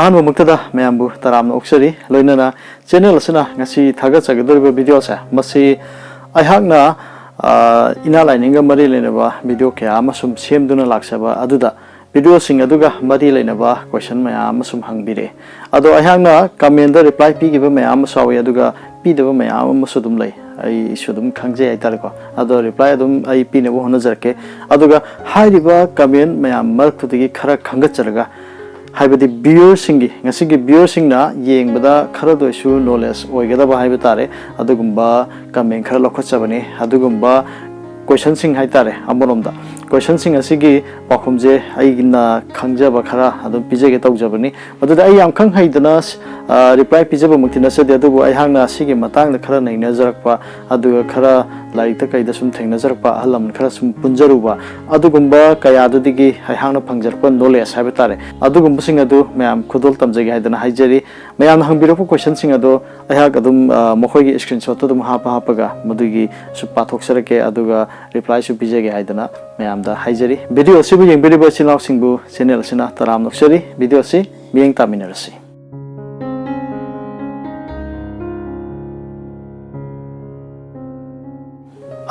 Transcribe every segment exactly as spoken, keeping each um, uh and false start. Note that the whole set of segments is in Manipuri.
ꯑꯍꯥꯟꯕꯃꯛꯇꯗ ꯃꯌꯥꯝꯕꯨ ꯇꯔꯥꯝꯅ ꯑꯣꯛꯆꯔꯤ꯫ ꯂꯣꯏꯅꯅ ꯆꯦꯅꯦꯜ ꯑꯁꯤꯅ ꯉꯁꯤ ꯊꯥꯒꯠꯆꯒꯗꯧꯔꯤꯕ ꯚꯤꯗꯤꯑꯣꯁꯦ, ꯃꯁꯤ ꯑꯩꯍꯥꯛꯅ, ꯑ, ꯏꯅꯥ ꯂꯥꯏꯅꯤꯡꯒ ꯃꯔꯤ ꯂꯩꯅꯕ ꯚꯤꯗꯤꯑꯣ ꯀꯌꯥ ꯑꯃ ꯁꯨꯝ ꯁꯦꯝꯗꯨꯅ ꯂꯥꯛꯆꯕ ꯑꯗꯨꯗ, ꯚꯤꯗꯤꯑꯣꯁꯤꯡ ꯑꯗꯨꯒ ꯃꯔꯤ ꯂꯩꯅꯕ ꯀꯣꯏꯁꯟ ꯃꯌꯥꯝ ꯑꯃ ꯁꯨꯝ ꯍꯪꯕꯤꯔꯛꯑꯦ꯫ ꯑꯗꯣ ꯑꯩꯍꯥꯛꯅ ꯀꯃꯦꯟꯗ ꯔꯤꯄ꯭ꯂꯥꯏ ꯄꯤꯈꯤꯕ ꯃꯌꯥꯝ ꯑꯃꯁꯨ ꯌꯥꯎꯏ, ꯑꯗꯨꯒ ꯄꯤꯗꯕ ꯃꯌꯥꯝ ꯑꯃꯁꯨ ꯑꯗꯨꯝ ꯂꯩ, ꯑꯩꯁꯨ ꯑꯗꯨꯝ ꯈꯪꯖꯩ ꯍꯥꯏꯇꯥꯔꯦꯀꯣ꯫ ꯑꯗꯣ ꯔꯤꯄ꯭ꯂꯥꯏ ꯑꯗꯨꯝ ꯑꯩ ꯄꯤꯅꯕ ꯍꯣꯠꯅꯖꯔꯛꯀꯦ꯫ ꯑꯗꯨꯒ ꯍꯥꯏꯔꯤꯕ ꯀꯃꯦꯟ ꯃꯌꯥꯝ ꯃꯔꯛꯇꯨꯗꯒꯤ ꯈꯔ ꯈꯟꯒꯠꯆꯔꯒ, ꯍꯥꯏꯕꯗꯤ ꯚ꯭ꯌꯨꯌꯔꯁꯤꯡꯒꯤ, ꯉꯁꯤꯒꯤ ꯚ꯭ꯌꯨꯌꯔꯁꯤꯡꯅ ꯌꯦꯡꯕꯗ ꯈꯔꯗ ꯑꯣꯏꯁꯨ ꯅꯣꯂꯦꯖ ꯑꯣꯏꯒꯗꯕ ꯍꯥꯏꯕ ꯇꯥꯔꯦ, ꯑꯗꯨꯒꯨꯝꯕ ꯀꯃꯦꯟ ꯈꯔ ꯂꯧꯈꯠꯆꯕꯅꯤ꯫ ꯑꯗꯨꯒꯨꯝꯕ ꯀꯣꯏꯁꯟꯁꯤꯡ ꯍꯥꯏꯇꯥꯔꯦ, ꯑꯃꯔꯣꯝꯗ ꯀꯣꯏꯁꯟꯁꯤꯡ ꯑꯁꯤꯒꯤ ꯄꯥꯎꯈꯨꯝꯁꯦ ꯑꯩꯅ ꯈꯪꯖꯕ ꯈꯔ ꯑꯗꯨꯝ ꯄꯤꯖꯒꯦ ꯇꯧꯖꯕꯅꯤ꯫ ꯃꯗꯨꯗ ꯑꯩ ꯌꯥꯝ ꯈꯪ ꯍꯩꯗꯅ, ꯑ, ꯔꯤꯄ꯭ꯂꯥꯏ ꯄꯤꯖꯕꯃꯛꯇꯤ ꯅꯠꯆꯗꯦ, ꯑꯗꯨꯕꯨ ꯑꯩꯍꯥꯛꯅ ꯁꯤꯒꯤ ꯃꯇꯥꯡꯗ ꯈꯔ ꯅꯩꯅꯖꯔꯛꯄ, ꯑꯗꯨꯒ ꯈꯔ ꯂꯥꯏꯔꯤꯛꯇ ꯀꯩꯗ ꯁꯨꯝ ꯊꯦꯡꯅꯖꯔꯛꯄ, ꯑꯍꯜ ꯂꯃꯟ ꯈꯔ ꯁꯨꯝ ꯄꯨꯟꯖꯔꯨꯕ, ꯑꯗꯨꯒꯨꯝꯕ ꯀꯌꯥꯗꯨꯗꯒꯤ ꯑꯩꯍꯥꯛꯅ ꯐꯪꯖꯔꯛꯄ ꯅꯣꯂꯦꯖ ꯍꯥꯏꯕ ꯇꯥꯔꯦ, ꯑꯗꯨꯒꯨꯝꯕꯁꯤꯡ ꯑꯗꯨ ꯃꯌꯥꯝ ꯈꯨꯗꯣꯜ ꯇꯝꯖꯒꯦ ꯍꯥꯏꯗꯅ ꯍꯥꯏꯖꯔꯤ꯫ ꯃꯌꯥꯝꯅ ꯍꯪꯕꯤꯔꯛꯄ ꯀꯣꯏꯁꯟꯁꯤꯡ ꯑꯗꯣ ꯑꯩꯍꯥꯛ ꯑꯗꯨꯝ, ꯑ, ꯃꯈꯣꯏꯒꯤ ꯁ꯭ꯀ꯭ꯔꯤꯟꯁꯣꯠꯇꯣ ꯑꯗꯨꯝ ꯍꯥꯞꯄ ꯍꯥꯞꯄꯒ ꯃꯗꯨꯒꯤꯁꯨ ꯄꯥꯊꯣꯛꯆꯔꯛꯀꯦ, ꯑꯗꯨꯒ ꯔꯤꯄ꯭ꯂꯥꯏꯁꯨ ꯄꯤꯖꯒꯦ ꯍꯥꯏꯗꯅ ꯃꯌꯥꯝꯗ ꯍꯥꯏꯖꯔꯤ꯫ ꯚꯤꯗꯤꯑꯣ ꯑꯁꯤꯕꯨ ꯌꯦꯡꯕꯤꯔꯤꯕ ꯏꯆꯤꯜ ꯏꯅꯥꯎꯁꯤꯡꯕꯨ ꯆꯦꯅꯦꯜ ꯑꯁꯤꯅ ꯇꯔꯥꯝꯅ ꯑꯣꯛꯆꯔꯤ꯫ ꯚꯤꯗꯤꯑꯣ ꯑꯁꯤ ꯃꯤꯠꯌꯦꯡ ꯇꯥꯃꯤꯟꯅꯔꯁꯤ꯫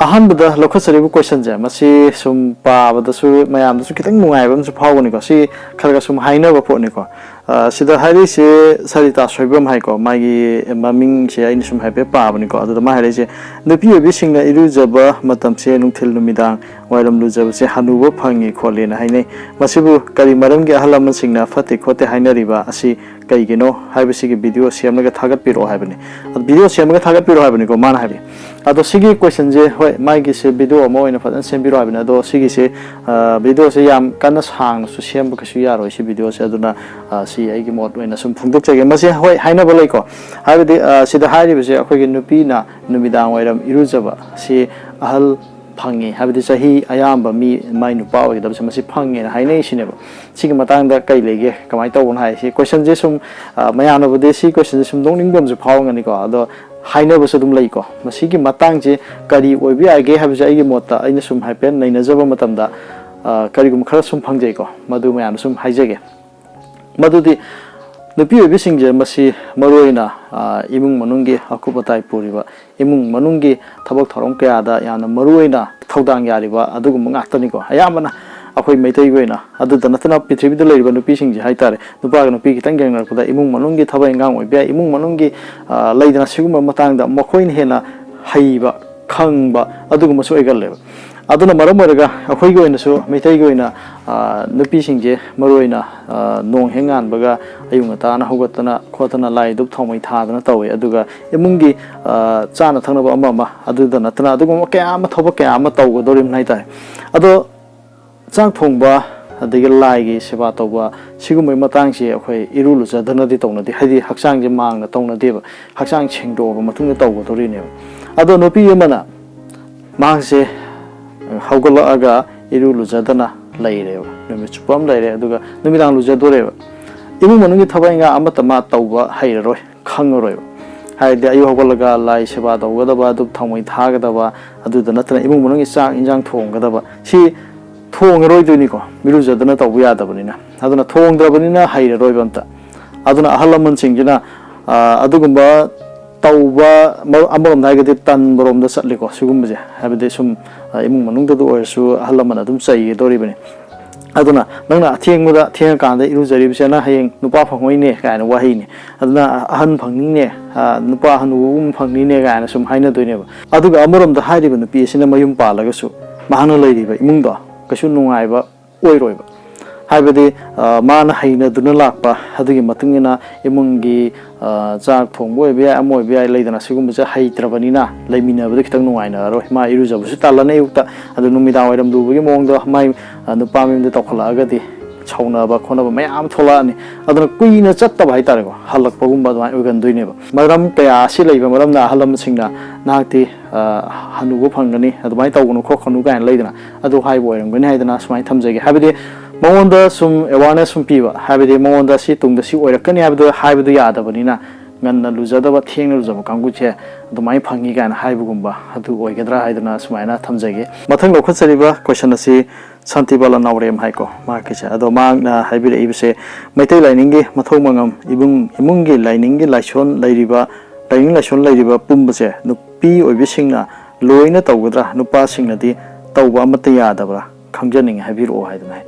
ꯑꯍꯥꯟꯕꯗ ꯂꯧꯈꯠꯆꯔꯤꯕ ꯀꯣꯏꯁꯟꯁꯦ, ꯃꯁꯤ ꯁꯨꯝ ꯄꯥꯕꯗꯁꯨ ꯃꯌꯥꯝꯗꯁꯨ ꯈꯤꯇꯪ ꯅꯨꯡꯉꯥꯏꯕ ꯑꯃꯁꯨ ꯐꯥꯎꯒꯅꯤꯀꯣ꯫ ꯁꯤ ꯈꯔ ꯈꯔ ꯁꯨꯝ ꯍꯥꯏꯅꯕ ꯄꯣꯠꯅꯤꯀꯣ꯫ ꯑ, ꯁꯤꯗ ꯍꯥꯏꯔꯛꯏꯁꯦ ꯁꯔꯤꯇꯥ ꯁꯣꯏꯕꯝ ꯍꯥꯏꯀꯣ, ꯃꯥꯒꯤ ꯃꯃꯤꯡꯁꯦ ꯑꯩꯅ ꯁꯨꯝ ꯍꯥꯏꯐꯦꯠ ꯄꯥꯕꯅꯤꯀꯣ꯫ ꯑꯗꯨꯗ ꯃꯥ ꯍꯥꯏꯔꯛꯏꯁꯦ, "ꯅꯨꯄꯤ ꯑꯣꯏꯕꯤꯁꯤꯡꯅ ꯏꯔꯨꯖꯕ ꯃꯇꯝꯁꯦ ꯅꯨꯡꯊꯤꯜ ꯅꯨꯃꯤꯗꯥꯡ ꯋꯥꯏꯔꯝ ꯂꯨꯖꯕꯁꯦ ꯍꯅꯨꯕ ꯐꯪꯉꯤ ꯈꯣꯠꯂꯦꯅ ꯍꯥꯏꯅꯩ꯫ ꯃꯁꯤꯕꯨ ꯀꯔꯤ ꯃꯔꯝꯒꯤ ꯑꯍꯜ ꯂꯃꯟꯁꯤꯡꯅ ꯐꯠꯇꯦ ꯈꯣꯠꯇꯦ ꯍꯥꯏꯅꯔꯤꯕ ꯑꯁꯤ ꯀꯩꯒꯤꯅꯣ ꯍꯥꯏꯕꯁꯤꯒꯤ ꯚꯤꯗꯤꯑꯣ ꯁꯦꯝꯂꯒ ꯊꯥꯒꯠꯄꯤꯔꯛꯑꯣ" ꯍꯥꯏꯕꯅꯤ꯫ ꯑꯗꯨ ꯚꯤꯗꯤꯑꯣ ꯁꯦꯝꯂꯒ ꯊꯥꯒꯠꯄꯤꯔꯛꯑꯣ ꯍꯥꯏꯕꯅꯤꯀꯣ ꯃꯥꯅ ꯍꯥꯏꯕꯤ꯫ ꯑꯗꯣ ꯁꯤꯒꯤ ꯀꯣꯏꯁꯟꯁꯦ, ꯍꯣꯏ, ꯃꯥꯒꯤꯁꯦ ꯚꯤꯗꯤꯑꯣ ꯑꯃ ꯑꯣꯏꯅ ꯐꯖꯅ ꯁꯦꯝꯕꯤꯔꯣ ꯍꯥꯏꯕꯅꯤ꯫ ꯑꯗꯣ ꯁꯤꯒꯤꯁꯦ, ꯑ, ꯚꯤꯗꯤꯑꯣꯁꯦ ꯌꯥꯝ ꯀꯟꯅ ꯁꯥꯡꯅꯁꯨ ꯁꯦꯝꯕ ꯀꯩꯁꯨ ꯌꯥꯔꯣꯏ ꯁꯤ ꯚꯤꯗꯤꯑꯣꯁꯦ꯫ ꯑꯗꯨꯅ, ꯑ, ꯁꯤ ꯑꯩꯒꯤ ꯃꯣꯠ ꯑꯣꯏꯅ ꯁꯨꯝ ꯐꯣꯡꯗꯣꯛꯆꯒꯦ꯫ ꯃꯁꯤ, ꯍꯣꯏ, ꯍꯥꯏꯅꯕ ꯂꯩꯀꯣ꯫ ꯍꯥꯏꯕꯗꯤ, ꯑ, ꯁꯤꯗ ꯍꯥꯏꯔꯤꯕꯁꯦ ꯑꯩꯈꯣꯏꯒꯤ ꯅꯨꯄꯤꯅ ꯅꯨꯃꯤꯗꯥꯡ ꯋꯥꯏꯔꯝ ꯏꯔꯨꯖꯕ ꯁꯤ ꯑꯍꯜ ꯐꯪꯉꯤ, ꯍꯥꯏꯕꯗꯤ ꯆꯍꯤ ꯑꯌꯥꯝꯕ ꯃꯤ ꯃꯥꯏ ꯅꯨꯄꯥ ꯑꯣꯏꯒꯗꯕꯁꯦ ꯃꯁꯤ ꯐꯪꯉꯦꯅ ꯍꯥꯏꯅꯩ ꯁꯤꯅꯦꯕ꯫ ꯁꯤꯒꯤ ꯃꯇꯥꯡꯗ ꯀꯩ ꯂꯩꯒꯦ, ꯀꯃꯥꯏꯅ ꯇꯧꯕꯅꯣ ꯍꯥꯏ ꯁꯤ ꯀꯣꯏꯁꯟꯁꯦ ꯁꯨꯝ, ꯑ, ꯃꯌꯥꯝꯅꯕꯨꯗꯤ ꯁꯤ ꯀꯣꯏꯁꯟꯁꯦ ꯁꯨꯝ ꯅꯣꯛꯅꯤꯡꯕ ꯑꯃꯁꯨ ꯐꯥꯎꯔꯝꯒꯅꯤꯀꯣ꯫ ꯑꯗꯣ ꯍꯥꯏꯅꯕꯁꯨ ꯑꯗꯨꯝ ꯂꯩꯀꯣ꯫ ꯃꯁꯤꯒꯤ ꯃꯇꯥꯡꯁꯦ ꯀꯔꯤ ꯑꯣꯏꯕ ꯌꯥꯒꯦ ꯍꯥꯏꯕꯁꯦ ꯑꯩꯒꯤ ꯃꯣꯠꯇ ꯑꯩꯅ ꯁꯨꯝ ꯍꯥꯏꯐꯦꯠ ꯅꯩꯅꯖꯕ ꯃꯇꯝꯗ, ꯑ, ꯀꯔꯤꯒꯨꯝꯕ ꯈꯔ ꯁꯨꯝ ꯐꯪꯖꯩꯀꯣ꯫ ꯃꯗꯨ ꯃꯌꯥꯝꯗ ꯁꯨꯝ ꯍꯥꯏꯖꯒꯦ꯫ ꯃꯗꯨꯗꯤ ꯅꯨꯄꯤ ꯑꯣꯏꯕꯤꯁꯤꯡꯁꯦ ꯃꯁꯤ ꯃꯔꯨꯑꯣꯏꯅ, ꯑ, ꯏꯃꯨꯡ ꯃꯅꯨꯡꯒꯤ ꯑꯀꯨꯞ ꯑꯇꯥꯏ ꯄꯨꯔꯤꯕ, ꯏꯃꯨꯡ ꯃꯅꯨꯡꯒꯤ ꯊꯕꯛ ꯊꯧꯔꯝ ꯀꯌꯥꯗ ꯌꯥꯝꯅ ꯃꯔꯨꯑꯣꯏꯅ ꯊꯧꯗꯥꯡ ꯌꯥꯔꯤꯕ ꯑꯗꯨꯒꯨꯝꯕ ꯉꯥꯛꯇꯅꯤꯀꯣ꯫ ꯑꯌꯥꯝꯕꯅ ꯑꯩꯈꯣꯏ ꯃꯩꯇꯩꯒꯤ ꯑꯣꯏꯅ, ꯑꯗꯨꯗ ꯅꯠꯇꯅ ꯄ꯭ꯔꯤꯊꯤꯕꯤꯗ ꯂꯩꯔꯤꯕ ꯅꯨꯄꯤꯁꯤꯡꯁꯦ ꯍꯥꯏꯇꯥꯔꯦ, ꯅꯨꯄꯥꯒ ꯅꯨꯄꯤ ꯈꯤꯇꯪ ꯌꯦꯡꯅꯔꯛꯄꯗ ꯏꯃꯨꯡ ꯃꯅꯨꯡꯒꯤ ꯊꯕꯛ ꯏꯟꯈꯥꯡ ꯑꯣꯏꯕ ꯌꯥꯏ, ꯏꯃꯨꯡ ꯃꯅꯨꯡꯒꯤ, ꯑ, ꯂꯩꯗꯅ, ꯁꯤꯒꯨꯝꯕ ꯃꯇꯥꯡꯗ ꯃꯈꯣꯏꯅ ꯍꯦꯟꯅ ꯍꯩꯕ, ꯈꯪꯕ ꯑꯗꯨꯒꯨꯝꯕꯁꯨ ꯑꯣꯏꯒꯜꯂꯦꯕ꯫ ꯑꯗꯨꯅ ꯃꯔꯝ ꯑꯣꯏꯔꯒ ꯑꯩꯈꯣꯏꯒꯤ ꯑꯣꯏꯅꯁꯨ, ꯃꯩꯇꯩꯒꯤ ꯑꯣꯏꯅ, ꯑ, ꯅꯨꯄꯤꯁꯤꯡꯁꯦ ꯃꯔꯨꯑꯣꯏꯅ, ꯑ, ꯅꯣꯡ ꯍꯦꯛ ꯉꯥꯟꯕꯒ ꯑꯌꯨꯛ ꯉꯟꯇꯥꯅ ꯍꯧꯒꯠꯇꯅ ꯈꯣꯠꯇꯅ ꯂꯥꯏ ꯙꯨꯞ ꯊꯥꯎꯃꯩ ꯊꯥꯗꯅ ꯇꯧꯋꯦ꯫ ꯑꯗꯨꯒ ꯏꯃꯨꯡꯒꯤ, ꯑ, ꯆꯥꯅ ꯊꯛꯅꯕ ꯑꯃ ꯑꯃ, ꯑꯗꯨꯗ ꯅꯠꯇꯅ ꯑꯗꯨꯒꯨꯝꯕ ꯀꯌꯥ ꯑꯃ, ꯊꯕꯛ ꯀꯌꯥ ꯑꯃ ꯇꯧꯒꯗꯧꯔꯤꯕꯅꯤ ꯍꯥꯏꯇꯥꯔꯦ꯫ ꯑꯗꯣ ꯆꯥꯛ ꯊꯣꯡꯕ, ꯑꯗꯒꯤ ꯂꯥꯏꯒꯤ ꯁꯦꯕꯥ ꯇꯧꯕ, ꯁꯤꯒꯨꯝꯕꯒꯤ ꯃꯇꯥꯡꯁꯤ ꯑꯩꯈꯣꯏ ꯏꯔꯨ ꯂꯨꯖꯗꯅꯗꯤ ꯇꯧꯅꯗꯦ, ꯍꯥꯏꯗꯤ ꯍꯛꯆꯥꯡꯁꯦ ꯃꯥꯡꯅ ꯇꯧꯅꯗꯦꯕ, ꯍꯛꯆꯥꯡ ꯁꯦꯡꯗꯣꯛꯑꯕ ꯃꯇꯨꯡꯗ ꯇꯧꯒꯗꯧꯔꯤꯅꯦꯕ꯫ ꯑꯗꯣ ꯅꯨꯄꯤ ꯑꯃꯅ ꯃꯍꯥꯛꯁꯦ ꯍꯧꯒꯠꯂꯛꯑꯒ ꯏꯔꯨ ꯂꯨꯖꯗꯅ ꯂꯩꯔꯦꯕ, ꯅꯨꯃꯤꯠ ꯆꯨꯞꯄ ꯑꯃ ꯂꯩꯔꯦ, ꯑꯗꯨꯒ ꯅꯨꯃꯤꯗꯥꯡ ꯂꯨꯖꯗꯣꯔꯦꯕ꯫ ꯏꯃꯨꯡ ꯃꯅꯨꯡꯒꯤ ꯊꯕꯛ ꯏꯟꯈꯥꯡ ꯑꯃꯠꯇ ꯃꯥ ꯇꯧꯕ ꯍꯩꯔꯔꯣꯏ, ꯈꯪꯉꯔꯣꯏꯕ꯫ ꯍꯥꯏꯗꯤ ꯑꯌꯨꯛ ꯍꯧꯒꯠꯂꯒ ꯂꯥꯏ ꯁꯦꯕꯥ ꯇꯧꯒꯗꯕ, ꯙꯨꯞ ꯊꯥꯎꯃꯩ ꯊꯥꯒꯗꯕ, ꯑꯗꯨꯗ ꯅꯠꯇꯅ ꯏꯃꯨꯡ ꯃꯅꯨꯡꯒꯤ ꯆꯥꯛ ꯏꯟꯁꯥꯡ ꯊꯣꯡꯒꯗꯕ, ꯁꯤ ꯊꯣꯡꯉꯔꯣꯏꯗꯣꯏꯅꯤꯀꯣ, ꯏꯔꯨꯖꯗꯅ ꯇꯧꯕ ꯌꯥꯗꯕꯅꯤꯅ꯫ ꯑꯗꯨꯅ ꯊꯣꯡꯗ꯭ꯔꯕꯅꯤꯅ ꯍꯩꯔꯔꯣꯏꯕ ꯑꯝꯇ꯫ ꯑꯗꯨꯅ ꯑꯍꯜ ꯂꯃꯟꯁꯤꯡꯁꯤꯅ, ꯑ, ꯑꯗꯨꯒꯨꯝꯕ ꯇꯧꯕ, ꯃ-, ꯑꯃꯔꯣꯝꯗ ꯍꯥꯏꯔꯒꯗꯤ ꯇꯟꯕꯔꯣꯝꯗ ꯆꯠꯂꯤꯀꯣ ꯁꯤꯒꯨꯝꯕꯁꯦ꯫ ꯍꯥꯏꯕꯗꯤ ꯁꯨꯝ, ꯑ, ꯏꯃꯨꯡ ꯃꯅꯨꯡꯗꯗ ꯑꯣꯏꯔꯁꯨ ꯑꯍꯜ ꯂꯃꯟ ꯑꯗꯨꯝ ꯆꯩꯒꯗꯧꯔꯤꯕꯅꯤ꯫ ꯑꯗꯨꯅ ꯅꯪꯅ ꯑꯊꯦꯡꯕꯗ, ꯊꯦꯡꯉꯀꯥꯟꯗ ꯏꯔꯨꯖꯔꯤꯕꯁꯦ ꯅꯪ ꯍꯌꯦꯡ ꯅꯨꯄꯥ ꯐꯪꯉꯣꯏꯅꯦ ꯀꯥꯏꯅ ꯋꯥꯍꯩꯅꯤ꯫ ꯑꯗꯨꯅ ꯑꯍꯟ ꯐꯪꯅꯤꯅꯦ, ꯑ, ꯅꯨꯄꯥ ꯍꯅꯨꯕꯒꯨꯝꯕ ꯐꯪꯅꯤꯅꯦ ꯀꯥꯏꯅ ꯁꯨꯝ ꯍꯥꯏꯅꯗꯣꯏꯅꯦꯕ꯫ ꯑꯗꯨꯒ ꯑꯃꯔꯣꯝꯗ ꯍꯥꯏꯔꯤꯕ ꯅꯨꯄꯤ ꯑꯁꯤꯅ ꯃꯌꯨꯝ ꯄꯥꯜꯂꯒꯁꯨ ꯃꯍꯥꯛꯅ ꯂꯩꯔꯤꯕ ꯏꯃꯨꯡꯗꯣ ꯀꯩꯁꯨ ꯅꯨꯡꯉꯥꯏꯕ ꯑꯣꯏꯔꯣꯏꯕ꯫ ꯍꯥꯏꯕꯗꯤ, ꯑ, ꯃꯥꯅ ꯍꯩꯅꯗꯨꯅ ꯂꯥꯛꯄ ꯑꯗꯨꯒꯤ ꯃꯇꯨꯡ ꯏꯟꯅ ꯏꯃꯨꯡꯒꯤ, ꯑ, ꯆꯥꯛ ꯊꯣꯡꯕ ꯑꯣꯏꯕ ꯌꯥꯏ, ꯑꯃ ꯑꯣꯏꯕ ꯌꯥꯏ, ꯂꯩꯗꯅ, ꯁꯤꯒꯨꯝꯕꯁꯦ ꯍꯩꯇ꯭ꯔꯕꯅꯤꯅ ꯂꯩꯃꯤꯟꯅꯕꯗ ꯈꯤꯇꯪ ꯅꯨꯡꯉꯥꯏꯅꯔꯔꯣꯏ꯫ ꯃꯥ ꯏꯔꯨꯖꯕꯁꯨ ꯇꯥꯜꯂꯅꯤ ꯑꯌꯨꯛꯇ, ꯑꯗꯨ ꯅꯨꯃꯤꯗꯥꯡ ꯋꯥꯏꯔꯝ ꯂꯨꯕꯒꯤ ꯃꯑꯣꯡꯗ ꯃꯥꯏ, ꯑ, ꯅꯨꯄꯥ ꯃꯌꯨꯝꯗ ꯇꯧꯈꯠꯂꯛꯑꯒꯗꯤ ꯁꯥꯎꯅꯕ ꯈꯣꯠꯅꯕ ꯃꯌꯥꯝ ꯑꯃ ꯊꯣꯛꯂꯛꯑꯅꯤ꯫ ꯑꯗꯨꯅ ꯀꯨꯏꯅ ꯆꯠꯇꯕ ꯍꯥꯏꯇꯥꯔꯦꯀꯣ, ꯍꯜꯂꯛꯄꯒꯨꯝꯕ ꯑꯗꯨꯃꯥꯏꯅ ꯑꯣꯏꯒꯟꯗꯣꯏꯅꯦꯕ꯫ ꯃꯔꯝ ꯀꯌꯥ ꯑꯁꯤ ꯂꯩꯕ ꯃꯔꯝꯅ ꯑꯍꯜ ꯂꯃꯟꯁꯤꯡꯅ ꯅꯍꯥꯛꯇꯤ, ꯑ, ꯍꯅꯨꯕ ꯐꯪꯒꯅꯤ, ꯑꯗꯨꯃꯥꯏꯅ ꯇꯧꯒꯅꯨ ꯈꯣꯠꯀꯅꯨ ꯀꯥꯏꯅ ꯂꯩꯗꯅ, ꯑꯗꯨ ꯍꯥꯏꯕ ꯑꯣꯏꯔꯝꯒꯅꯤ ꯍꯥꯏꯗꯅ ꯁꯨꯃꯥꯏꯅ ꯊꯝꯖꯒꯦ꯫ ꯍꯥꯏꯕꯗꯤ ꯃꯉꯣꯟꯗ ꯁꯨꯝ awareness ꯁꯨꯝ ꯄꯤꯕ, ꯍꯥꯏꯕꯗꯤ ꯃꯉꯣꯟꯗ ꯁꯤ ꯇꯨꯡꯗ ꯁꯤ ꯑꯣꯏꯔꯛꯀꯅꯤ ꯍꯥꯏꯕꯗꯣ ꯍꯥꯏꯕꯗꯣ ꯌꯥꯗꯕꯅꯤꯅ, ꯉꯟꯅ ꯂꯨꯖꯗꯕ, ꯊꯦꯡꯅ ꯂꯨꯖꯕ ꯀꯥꯡꯕꯨꯁꯦ ꯑꯗꯨꯃꯥꯏꯅ ꯐꯪꯉꯤ ꯀꯥꯏꯅ ꯍꯥꯏꯕꯒꯨꯝꯕ ꯑꯗꯨ ꯑꯣꯏꯒꯗ꯭ꯔꯥ ꯍꯥꯏꯗꯅ ꯁꯨꯃꯥꯏꯅ ꯊꯝꯖꯒꯦ꯫ ꯃꯊꯪ ꯂꯧꯈꯠꯆꯔꯤꯕ question ꯑꯁꯤ ꯁꯥꯟꯇꯤꯕꯥꯂꯥ ꯅꯥꯎꯔꯦꯝ ꯍꯥꯏꯀꯣ ꯃꯍꯥꯛꯀꯤꯁꯦ꯫ ꯑꯗꯣ ꯃꯍꯥꯛꯅ ꯍꯥꯏꯕꯤꯔꯛꯏꯕꯁꯦ, ꯃꯩꯇꯩ ꯂꯥꯏꯅꯤꯡꯒꯤ ꯃꯊꯧ ꯃꯉꯝ, ꯏꯃꯨꯡ, ꯏꯃꯨꯡꯒꯤ ꯂꯥꯏꯅꯤꯡꯒꯤ ꯂꯥꯏꯁꯣꯟ ꯂꯩꯔꯤꯕ, ꯂꯥꯏꯅꯤꯡ ꯂꯥꯏꯁꯣꯟ ꯂꯩꯔꯤꯕ ꯄꯨꯝꯕꯁꯦ ꯅꯨꯄꯤ ꯑꯣꯏꯕꯤꯁꯤꯡꯅ ꯂꯣꯏꯅ ꯇꯧꯒꯗ꯭ꯔꯥ, ꯅꯨꯄꯥꯁꯤꯡꯅꯗꯤ ꯇꯧꯕ ꯑꯃꯠꯇ ꯌꯥꯗꯕ꯭ꯔꯥ, ꯈꯪꯖꯅꯤꯡꯉꯤ, ꯍꯥꯏꯕꯤꯔꯛꯑꯣ ꯍꯥꯏꯗꯅ ꯍꯥꯏ꯫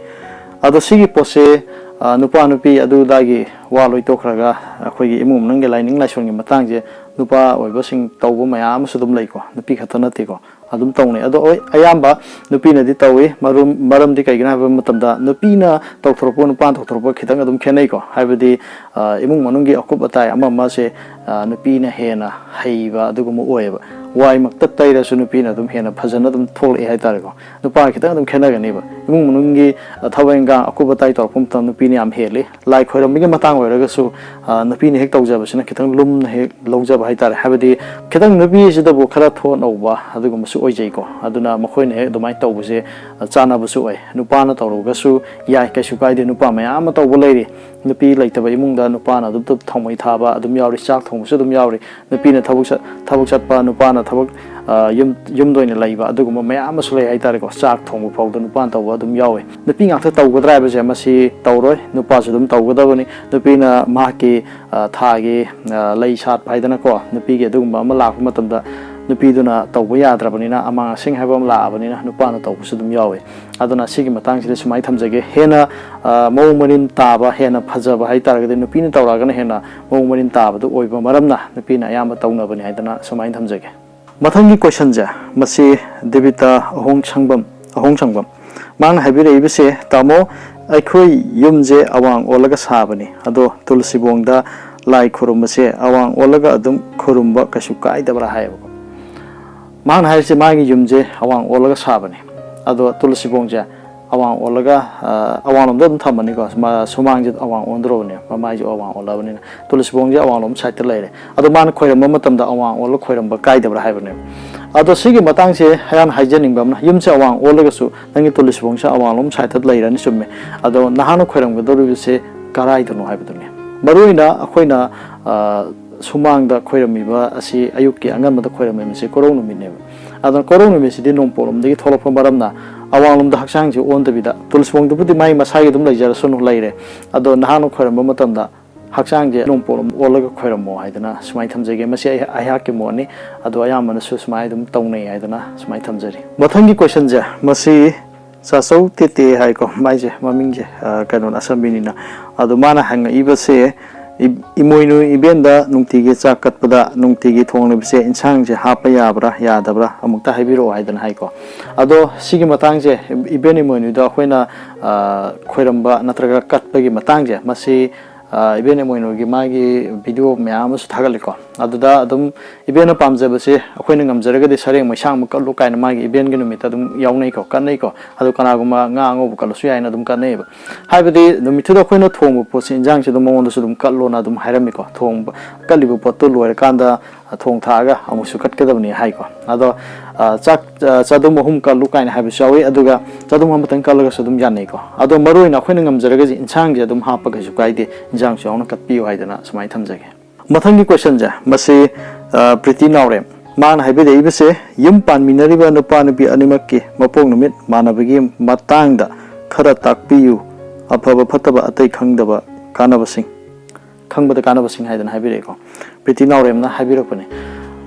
ꯑꯗꯣ ꯁꯤꯒꯤ ꯄꯣꯠꯁꯦ, ꯑ, ꯅꯨꯄꯥ ꯅꯨꯄꯤ ꯑꯗꯨꯗꯥꯒꯤ ꯋꯥ ꯂꯣꯏ ꯇꯣꯛꯈ꯭ꯔꯒ, ꯑꯩꯈꯣꯏꯒꯤ ꯏꯃꯨꯡ ꯃꯅꯨꯡꯒꯤ ꯂꯥꯏꯅꯤꯡ ꯂꯥꯏꯁꯣꯟꯒꯤ ꯃꯇꯥꯡꯁꯦ ꯅꯨꯄꯥ ꯑꯣꯏꯕꯁꯤꯡ ꯇꯧꯕ ꯃꯌꯥꯝ ꯑꯃꯁꯨ ꯑꯗꯨꯝ ꯂꯩꯀꯣ, ꯅꯨꯄꯤ ꯈꯛꯇ ꯅꯠꯇꯦꯀꯣ꯫ ꯑꯗꯨꯝ ꯇꯧꯅꯩ꯫ ꯑꯗꯣ ꯍꯣꯏ, ꯑꯌꯥꯝꯕ ꯅꯨꯄꯤꯅꯗꯤ ꯇꯧꯏ꯫ ꯃꯔꯝ, ꯃꯔꯝꯗꯤ ꯀꯩꯒꯤꯅꯣ ꯍꯥꯏꯕ ꯃꯇꯝꯗ, ꯅꯨꯄꯤꯅ ꯇꯧꯊꯣꯔꯛꯄ, ꯅꯨꯄꯥꯅ ꯇꯧꯊꯣꯔꯛꯄ ꯈꯤꯇꯪ ꯑꯗꯨꯝ ꯈꯦꯠꯅꯩꯀꯣ꯫ ꯍꯥꯏꯕꯗꯤ, ꯑ, ꯏꯃꯨꯡ ꯃꯅꯨꯡꯒꯤ ꯑꯀꯨꯞ ꯑꯇꯥꯏ ꯑꯃ ꯑꯃꯁꯦ, ꯑ, ꯅꯨꯄꯤꯅ ꯍꯦꯟꯅ ꯍꯩꯕ ꯑꯗꯨꯒꯨꯝꯕ ꯑꯣꯏꯌꯦꯕ꯫ ꯋꯥꯏꯃꯛꯇ ꯇꯩꯔꯁꯨ ꯅꯨꯄꯤꯅ ꯑꯗꯨꯝ ꯍꯦꯟꯅ ꯐꯖꯅ ꯑꯗꯨꯝ ꯊꯣꯛꯂꯛꯑꯦ ꯍꯥꯏꯇꯥꯔꯦꯀꯣ꯫ ꯅꯨꯄꯥꯒ ꯈꯤꯇꯪ ꯑꯗꯨꯝ ꯈꯦꯠꯅꯒꯅꯦꯕ꯫ ꯏꯃꯨꯡ ꯃꯅꯨꯡꯒꯤ, ꯑ, ꯊꯕꯛ ꯏꯟꯈꯥꯡ ꯑꯀꯨꯞ ꯑꯇꯥꯏ ꯇꯧꯔꯛꯄ ꯃꯇꯝꯗ ꯅꯨꯄꯤꯅ ꯌꯥꯝ ꯍꯦꯜꯂꯤ꯫ ꯂꯥꯏ ꯈꯣꯏꯔꯝꯕꯒꯤ ꯃꯇꯥꯡ ꯑꯣꯏꯔꯒꯁꯨ, ꯑ, ꯅꯨꯄꯤꯅ ꯍꯦꯛ ꯇꯧꯖꯕꯁꯤꯅ ꯈꯤꯇꯪ ꯂꯨꯝꯅ ꯍꯦꯛ ꯂꯧꯖꯕ ꯍꯥꯏꯇꯥꯔꯦ꯫ ꯍꯥꯏꯕꯗꯤ ꯈꯤꯇꯪ ꯅꯨꯄꯤꯁꯤꯗꯕꯨ ꯈꯔ ꯊꯣꯠ ꯅꯧꯕ ꯑꯗꯨꯒꯨꯝꯕꯁꯨ ꯑꯣꯏꯖꯩꯀꯣ꯫ ꯑꯗꯨꯅ ꯃꯈꯣꯏꯅ ꯍꯦꯛ ꯑꯗꯨꯃꯥꯏꯅ ꯇꯧꯕꯁꯦ, ꯑ, ꯆꯥꯟꯅꯕꯁꯨ ꯑꯣꯏ꯫ ꯅꯨꯄꯥꯅ ꯇꯧꯔꯒꯁꯨ ꯌꯥꯏ, ꯀꯩꯁꯨ ꯀꯥꯏꯗꯦ꯫ ꯅꯨꯄꯥ ꯃꯌꯥꯝ ꯑꯃ ꯇꯧꯕ ꯂꯩꯔꯤ꯫ ꯅꯨꯄꯤ ꯂꯩꯇꯕ ꯏꯃꯨꯡꯗ ꯅꯨꯄꯥꯅ ꯑꯗꯨꯝ ꯊꯧꯃꯩ ꯊꯥꯕ ꯑꯗꯨꯝ ꯌꯥꯎꯔꯤ, ꯆꯥꯛ ꯊꯣꯡꯕꯁꯨ ꯑꯗꯨꯝ ꯌꯥꯎꯔꯤ꯫ ꯅꯨꯄꯤꯅ ꯊꯕꯛ ꯆꯠ-, ꯊꯕꯛ ꯆꯠꯄ, ꯅꯨꯄꯥꯅ ꯊꯕꯛ, ꯑ, ꯌꯨꯝ, ꯌꯨꯝꯗ ꯑꯣꯏꯅ ꯂꯩꯕ, ꯑꯗꯨꯒꯨꯝꯕ ꯃꯌꯥꯝ ꯑꯃꯁꯨ ꯂꯩ ꯍꯥꯏꯇꯥꯔꯦꯀꯣ꯫ ꯆꯥꯛ ꯊꯣꯡꯕ ꯐꯥꯎꯗ ꯅꯨꯄꯥꯅ ꯇꯧꯕ ꯑꯗꯨꯝ ꯌꯥꯎꯋꯤ꯫ ꯅꯨꯄꯤ ꯉꯥꯛꯇ ꯇꯧꯒꯗ꯭ꯔꯥ ꯍꯥꯏꯕꯁꯦ, ꯃꯁꯤ ꯇꯧꯔꯣꯏ, ꯅꯨꯄꯥꯁꯨ ꯑꯗꯨꯝ ꯇꯧꯒꯗꯕꯅꯤ꯫ ꯅꯨꯄꯤꯅ ꯃꯍꯥꯛꯀꯤ, ꯑ, ꯊꯥꯒꯤ, ꯑ, ꯂꯩ ꯁꯥꯠꯄ ꯍꯥꯏꯗꯅꯀꯣ, ꯅꯨꯄꯤꯒꯤ ꯑꯗꯨꯒꯨꯝꯕ ꯑꯃ ꯂꯥꯛꯄ ꯃꯇꯝꯗ ꯅꯨꯄꯤꯗꯨꯅ ꯇꯧꯕ ꯌꯥꯗ꯭ꯔꯕꯅꯤꯅ, ꯑꯃꯥꯡ ꯑꯁꯦꯡ ꯍꯥꯏꯕ ꯑꯃ ꯂꯥꯛꯑꯕꯅꯤꯅ, ꯅꯨꯄꯥꯅ ꯇꯧꯕꯁꯨ ꯑꯗꯨꯝ ꯌꯥꯎꯋꯤ꯫ ꯑꯗꯨꯅ ꯁꯤꯒꯤ ꯃꯇꯥꯡꯁꯤꯗ ꯁꯨꯃꯥꯏꯅ ꯊꯝꯖꯒꯦ꯫ ꯍꯦꯟꯅ, ꯑ, ꯃꯑꯣꯡ ꯃꯔꯤꯟ ꯇꯥꯕ, ꯍꯦꯟꯅ ꯐꯖꯕ ꯍꯥꯏꯇꯥꯔꯒꯗꯤ, ꯅꯨꯄꯤꯅ ꯇꯧꯔꯛꯑꯒꯅ ꯍꯦꯟꯅ ꯃꯑꯣꯡ ꯃꯔꯤꯟ ꯇꯥꯕꯗꯨ ꯑꯣꯏꯕ ꯃꯔꯝꯅ ꯅꯨꯄꯤꯅ ꯑꯌꯥꯝꯕ ꯇꯧꯅꯕꯅꯤ ꯍꯥꯏꯗꯅ ꯁꯨꯃꯥꯏꯅ ꯊꯝꯖꯒꯦ꯫ ꯃꯊꯪꯒꯤ questionꯁꯦ, ꯃꯁꯤ ꯗꯦꯕꯤꯇꯥ ꯑꯍꯣꯡꯁꯪꯕꯝ, ꯑꯍꯣꯡꯁꯪꯕꯝ꯫ ꯃꯥꯅ ꯍꯥꯏꯕꯤꯔꯛꯏꯕꯁꯦ, "ꯇꯥꯃꯣ, ꯑꯩꯈꯣꯏ ꯌꯨꯝꯁꯦ ꯑꯋꯥꯡ ꯑꯣꯜꯂꯒ ꯁꯥꯕꯅꯤ, ꯑꯗꯣ ꯇꯨꯜꯁꯤꯕꯣꯡꯗ ꯂꯥꯏ ꯈꯨꯔꯨꯝꯕꯁꯦ ꯑꯋꯥꯡ ꯑꯣꯜꯂꯒ ꯑꯗꯨꯝ ꯈꯨꯔꯨꯝꯕ ꯀꯩꯁꯨ ꯀꯥꯏꯗꯕ꯭ꯔꯥ?" ꯍꯥꯏꯌꯦꯕꯀꯣ꯫ ꯃꯥꯅ ꯍꯥꯏꯔꯤꯁꯦ, ꯃꯥꯒꯤ ꯌꯨꯝꯁꯦ ꯑꯋꯥꯡ ꯑꯣꯜꯂꯒ ꯁꯥꯕꯅꯤ, ꯑꯗꯣ ꯇꯨꯜꯁꯤꯕꯣꯡꯁꯦ ꯑꯋꯥꯡ ꯑꯣꯜꯂꯒ, ꯑ, ꯑꯋꯥꯡꯂꯣꯝꯗ ꯑꯗꯨꯝ ꯊꯝꯃꯅꯤꯀꯣ꯫ ꯃꯥ-, ꯁꯨꯃꯥꯡꯁꯦ ꯑꯋꯥꯡ ꯑꯣꯟꯗ꯭ꯔꯣꯕꯅꯦ, ꯃꯃꯥꯏꯁꯦ ꯑꯋꯥꯡ ꯑꯣꯜꯂꯕꯅꯤꯅ꯫ ꯇꯨꯜꯁꯤꯕꯣꯡꯁꯦ ꯑꯋꯥꯡꯂꯣꯝ sideꯇ ꯂꯩꯔꯦ꯫ ꯑꯗꯣ ꯃꯥꯅ ꯈꯣꯏꯔꯝꯕ ꯃꯇꯝꯗ ꯑꯋꯥꯡ ꯑꯣꯜꯂ ꯈꯣꯏꯔꯝꯕ ꯀꯥꯏꯗꯕ꯭ꯔꯥ ꯍꯥꯏꯕꯅꯦꯕ꯫ ꯑꯗꯣ ꯁꯤꯒꯤ ꯃꯇꯥꯡꯁꯦ ꯍꯌꯥꯝ ꯍꯥꯏꯖꯅꯤꯡꯕ ꯑꯃꯅ, ꯌꯨꯝꯁꯦ ꯑꯋꯥꯡ ꯑꯣꯜꯂꯒꯁꯨ ꯅꯪꯒꯤ ꯇꯨꯜꯁꯤꯕꯣꯡꯁꯦ ꯑꯋꯥꯡꯂꯣꯝ sideꯇ ꯂꯩꯔꯅꯤ, ꯆꯨꯝꯃꯦ꯫ ꯑꯗꯣ ꯅꯍꯥꯛꯅ ꯈꯣꯏꯔꯝꯒꯗꯧꯔꯤꯕꯁꯦ ꯀꯔꯥꯏꯗꯅꯣ ꯍꯥꯏꯕꯗꯨꯅꯤ꯫ ꯃꯔꯨꯑꯣꯏꯅ ꯑꯩꯈꯣꯏꯅ, ꯑ, ꯁꯨꯃꯥꯡꯗ ꯈꯣꯏꯔꯝꯃꯤꯕ ꯑꯁꯤ, ꯑꯌꯨꯛꯀꯤ ꯑꯉꯟꯕꯗ ꯈꯣꯏꯔꯝꯃꯤꯕꯁꯤ ꯀꯣꯔꯧ ꯅꯨꯃꯤꯠꯅꯦꯕ꯫ ꯑꯗꯨꯅ ꯀꯣꯔꯧ ꯅꯨꯃꯤꯠꯁꯤꯗꯤ ꯅꯣꯡꯄꯣꯛꯂꯣꯝꯗꯒꯤ ꯊꯣꯛꯂꯛꯄ ꯃꯔꯝꯅ, ꯑꯋꯥꯡꯂꯣꯝꯗ ꯍꯛꯆꯥꯡꯁꯦ ꯑꯣꯟꯗꯕꯤꯗ, ꯇꯨꯜꯁꯤꯕꯣꯡꯗꯨꯕꯨꯗꯤ ꯃꯥꯏ ꯃꯁꯥꯒꯤ ꯑꯗꯨꯝ ꯂꯩꯖꯔꯁꯅꯨ, ꯂꯩꯔꯦ, ꯑꯗꯣ ꯅꯍꯥꯛꯅ ꯈꯣꯏꯔꯝꯕ ꯃꯇꯝꯗ ꯍꯛꯆꯥꯡꯁꯦ ꯅꯣꯡꯄꯣꯛꯂꯣꯝ ꯑꯣꯜꯂꯒ ꯈꯣꯏꯔꯝꯃꯣ ꯍꯥꯏꯗꯅ ꯁꯨꯃꯥꯏꯅ ꯊꯝꯖꯒꯦ꯫ ꯃꯁꯤ ꯑꯩ, ꯑꯩꯍꯥꯛꯀꯤ ꯃꯣꯠꯅꯤ꯫ ꯑꯗꯣ ꯑꯌꯥꯝꯕꯅꯁꯨ ꯁꯨꯃꯥꯏꯅ ꯑꯗꯨꯝ ꯇꯧꯅꯩ ꯍꯥꯏꯗꯅ ꯁꯨꯃꯥꯏꯅ ꯊꯝꯖꯔꯤ꯫ ꯃꯊꯪꯒꯤ questionꯁꯦ, ꯃꯁꯤ ꯆꯥꯆꯧ ꯇꯦꯇꯦ ꯍꯥꯏꯀꯣ, ꯃꯥꯏꯁꯦ ꯃꯃꯤꯡꯁꯦ, ꯑ, ꯀꯩꯅꯣꯅ, ꯑꯁꯝꯕꯤꯅꯤꯅ꯫ ꯑꯗꯣ ꯃꯥꯅ ꯍꯪꯉꯛꯏꯕꯁꯦ, ꯏ-, ꯏꯃꯣꯏꯅꯨ ꯏꯕꯦꯟꯗ ꯅꯨꯡꯇꯤꯒꯤ ꯆꯥꯛ ꯀꯠꯄꯗ ꯅꯨꯡꯇꯤꯒꯤ ꯊꯣꯡꯂꯤꯕꯁꯦ ꯏꯟꯁꯥꯡꯁꯦ ꯍꯥꯞꯄ ꯌꯥꯕ꯭ꯔꯥ ꯌꯥꯗꯕ꯭ꯔꯥ ꯑꯃꯨꯛꯇ ꯍꯥꯏꯕꯤꯔꯛꯑꯣ ꯍꯥꯏꯗꯅ ꯍꯥꯏꯀꯣ꯫ ꯑꯗꯣ ꯁꯤꯒꯤ ꯃꯇꯥꯡꯁꯦ, ꯏꯕꯦꯟ ꯏꯃꯣꯏꯅꯨꯗ ꯑꯩꯈꯣꯏꯅ, ꯑ, ꯈꯣꯏꯔꯝꯕ ꯅꯠꯇ꯭ꯔꯒ ꯀꯠꯄꯒꯤ ꯃꯇꯥꯡꯁꯦ, ꯃꯁꯤ, ꯑ, ꯏꯕꯦꯟ ꯏꯃꯣꯏꯅꯨꯒꯤ ꯃꯥꯒꯤ video ꯃꯌꯥꯝ ꯑꯃꯁꯨ ꯊꯥꯒꯠꯂꯤꯀꯣ꯫ ꯑꯗꯨꯗ ꯑꯗꯨꯝ ꯏꯕꯦꯟꯅ ꯄꯥꯝꯖꯕꯁꯦ, ꯑꯩꯈꯣꯏꯅ ꯉꯝꯖꯔꯒꯗꯤ ꯁꯔꯦꯡ ꯃꯩꯁꯥꯡ ꯑꯃ ꯀꯠꯂꯨ ꯀꯥꯏꯅ ꯃꯥꯒꯤ ꯏꯕꯦꯟꯒꯤ ꯅꯨꯃꯤꯠꯇ ꯑꯗꯨꯝ ꯌꯥꯎꯅꯩꯀꯣ, ꯀꯠꯅꯩꯀꯣ꯫ ꯑꯗꯣ ꯀꯅꯥꯒꯨꯝꯕ ꯉꯥ ꯑꯉꯧꯕ ꯀꯠꯂꯁꯨ ꯌꯥꯏꯅ ꯑꯗꯨꯝ ꯀꯠꯅꯩꯑꯕ꯫ ꯍꯥꯏꯕꯗꯤ ꯅꯨꯃꯤꯠꯇꯨꯗ ꯑꯩꯈꯣꯏꯅ ꯊꯣꯡꯕ ꯄꯣꯠꯁꯦ, ꯏꯟꯖꯥꯡꯁꯦ ꯑꯗꯨꯝ ꯃꯉꯣꯟꯗꯁꯨ ꯑꯗꯨꯝ ꯀꯠꯂꯣꯅ ꯑꯗꯨꯝ ꯍꯥꯏꯔꯝꯃꯤꯀꯣ꯫ ꯊꯣꯡꯕ, ꯀꯠꯂꯤꯕ ꯄꯣꯠꯇꯣ ꯂꯣꯏꯔꯀꯥꯟꯗ, ꯑ, ꯊꯣꯡ ꯊꯥꯛꯑꯒ ꯑꯃꯨꯛꯁꯨ ꯀꯠꯀꯗꯕꯅꯤ ꯍꯥꯏꯀꯣ꯫ ꯑꯗꯣ, ꯑ, ꯆꯥꯛ, ꯑ, ꯆꯗꯨꯝ ꯑꯍꯨꯝ ꯀꯠꯂꯨ ꯀꯥꯏꯅ ꯍꯥꯏꯕꯁꯨ ꯌꯥꯎꯏ, ꯑꯗꯨꯒ ꯆꯗꯨꯝ ꯑꯃꯇꯪ ꯀꯠꯂꯒꯁꯨ ꯑꯗꯨꯝ ꯌꯥꯅꯩꯀꯣ꯫ ꯑꯗꯣ ꯃꯔꯨ ꯑꯣꯏꯅ ꯑꯩꯈꯣꯏꯅ ꯉꯝꯖꯔꯒꯗꯤ ꯏꯟꯁꯥꯡꯁꯦ ꯑꯗꯨꯝ ꯍꯥꯞꯄ ꯀꯩꯁꯨ ꯀꯥꯏꯗꯦ, ꯏꯟꯁꯥꯡꯁꯨ ꯌꯥꯎꯅ ꯀꯠꯄꯤꯌꯨ ꯍꯥꯏꯗꯅ ꯁꯨꯃꯥꯏꯅ ꯊꯝꯖꯒꯦ꯫ ꯃꯊꯪꯒꯤ questionꯁꯦ, ꯃꯁꯤ, ꯑ, ꯄ꯭ꯔꯤꯇꯤ ꯅꯥꯎꯔꯦꯝ, ꯃꯥꯅ ꯍꯥꯏꯕꯤꯔꯛꯏꯕꯁꯦ, ꯌꯨꯝ ꯄꯥꯟꯃꯤꯟꯅꯔꯤꯕ ꯅꯨꯄꯥ ꯅꯨꯄꯤ ꯑꯅꯤꯃꯛꯀꯤ ꯃꯄꯣꯛ ꯅꯨꯃꯤꯠ ꯃꯥꯟꯅꯕꯒꯤ ꯃꯇꯥꯡꯗ ꯈꯔ ꯇꯥꯛꯄꯤꯌꯨ, ꯑꯐꯕ ꯐꯠꯇꯕ ꯑꯇꯩ ꯈꯪꯗꯕ ꯀꯥꯟꯅꯕꯁꯤꯡ, ꯈꯪꯕꯗ ꯀꯥꯟꯅꯕꯁꯤꯡ ꯍꯥꯏꯗꯅ ꯍꯥꯏꯕꯤꯔꯛꯑꯦꯀꯣ꯫ ꯄ꯭ꯔꯤꯇꯤ ꯅꯥꯎꯔꯦꯝꯅ ꯍꯥꯏꯕꯤꯔꯛꯄꯅꯦ꯫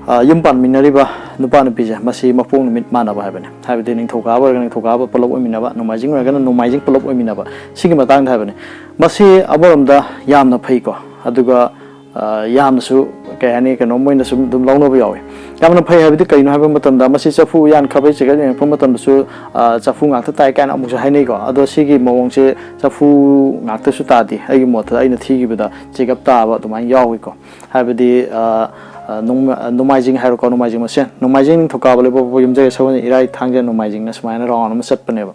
ꯑ, ꯌꯨꯝ ꯄꯥꯟꯃꯤꯟꯅꯔꯤꯕ ꯅꯨꯄꯥ ꯅꯨꯄꯤꯁꯦ, ꯃꯁꯤ ꯃꯄꯣꯛ ꯅꯨꯃꯤꯠ ꯃꯥꯟꯅꯕ ꯍꯥꯏꯕꯅꯦ꯫ ꯍꯥꯏꯕꯗꯤ ꯅꯤꯡꯊꯧꯀꯥꯕ ꯑꯣꯏꯔꯒꯅ ꯅꯤꯡꯊꯧꯀꯥꯕ ꯄꯨꯂꯞ ꯑꯣꯏꯃꯤꯟꯅꯕ, ꯅꯣꯡꯃꯥꯏꯖꯤꯡ ꯑꯣꯏꯔꯒꯅ ꯅꯣꯡꯃꯥꯏꯖꯤꯡ ꯄꯨꯂꯞ ꯑꯣꯏꯃꯤꯟꯅꯕ, ꯁꯤꯒꯤ ꯃꯇꯥꯡꯗ ꯍꯥꯏꯕꯅꯦ꯫ ꯃꯁꯤ ꯑꯃꯔꯣꯝꯗ ꯌꯥꯝꯅ ꯐꯩꯀꯣ꯫ ꯑꯗꯨꯒ, ꯑ, ꯌꯥꯝꯅꯁꯨ, ꯀꯩ ꯍꯥꯏꯅꯤ, ꯀꯩꯅꯣꯝ ꯑꯣꯏꯅ ꯁꯨꯝ ꯑꯗꯨꯝ ꯂꯧꯅꯕ ꯌꯥꯎꯋꯤ꯫ ꯌꯥꯝꯅ ꯐꯩ ꯍꯥꯏꯕꯗꯤ ꯀꯩꯅꯣ ꯍꯥꯏꯕ ꯃꯇꯝꯗ, ꯃꯁꯤ ꯆꯐꯨ, ꯎꯌꯥꯟ, ꯈꯥꯕꯩ, ꯆꯦꯒꯞ ꯌꯦꯡꯉꯛꯄ ꯃꯇꯝꯗꯁꯨ, ꯑ, ꯆꯐꯨ ꯉꯥꯛꯇ ꯇꯥꯏ ꯀꯥꯏꯅ ꯑꯃꯨꯛꯁꯨ ꯍꯥꯏꯅꯩꯀꯣ꯫ ꯑꯗꯣ ꯁꯤꯒꯤ ꯃꯑꯣꯡꯁꯦ ꯆꯐꯨ ꯉꯥꯛꯇꯁꯨ ꯇꯥꯗꯦ꯫ ꯑꯩꯒꯤ ꯃꯣꯠꯇ, ꯑꯩꯅ ꯊꯤꯈꯤꯕꯗ ꯆꯦꯒꯞ ꯇꯥꯕ ꯑꯗꯨꯃꯥꯏꯅ ꯌꯥꯎꯏꯀꯣ꯫ ꯍꯥꯏꯕꯗꯤ, ꯑ, ꯑ, ꯅꯣꯡꯃ-, ꯑ, ꯅꯣꯡꯃꯥꯏꯖꯤꯡ ꯍꯥꯏꯔꯣꯀꯣ, ꯅꯣꯡꯃꯥꯏꯖꯤꯡ ꯃꯁꯦꯟ, ꯅꯣꯡꯃꯥꯏꯖꯤꯡ, ꯅꯤꯡꯊꯧꯀꯥꯕ, ꯂꯩꯕꯥꯛꯄꯣꯛꯄ, ꯌꯨꯝꯖꯀꯩꯁ, ꯁꯒꯣꯜꯁꯦꯟ, ꯏꯔꯥꯏ, ꯊꯥꯡꯖ, ꯅꯣꯡꯃꯥꯏꯖꯤꯡꯅ ꯁꯨꯃꯥꯏꯅ round ꯑꯃ ꯆꯠꯄꯅꯦꯕ꯫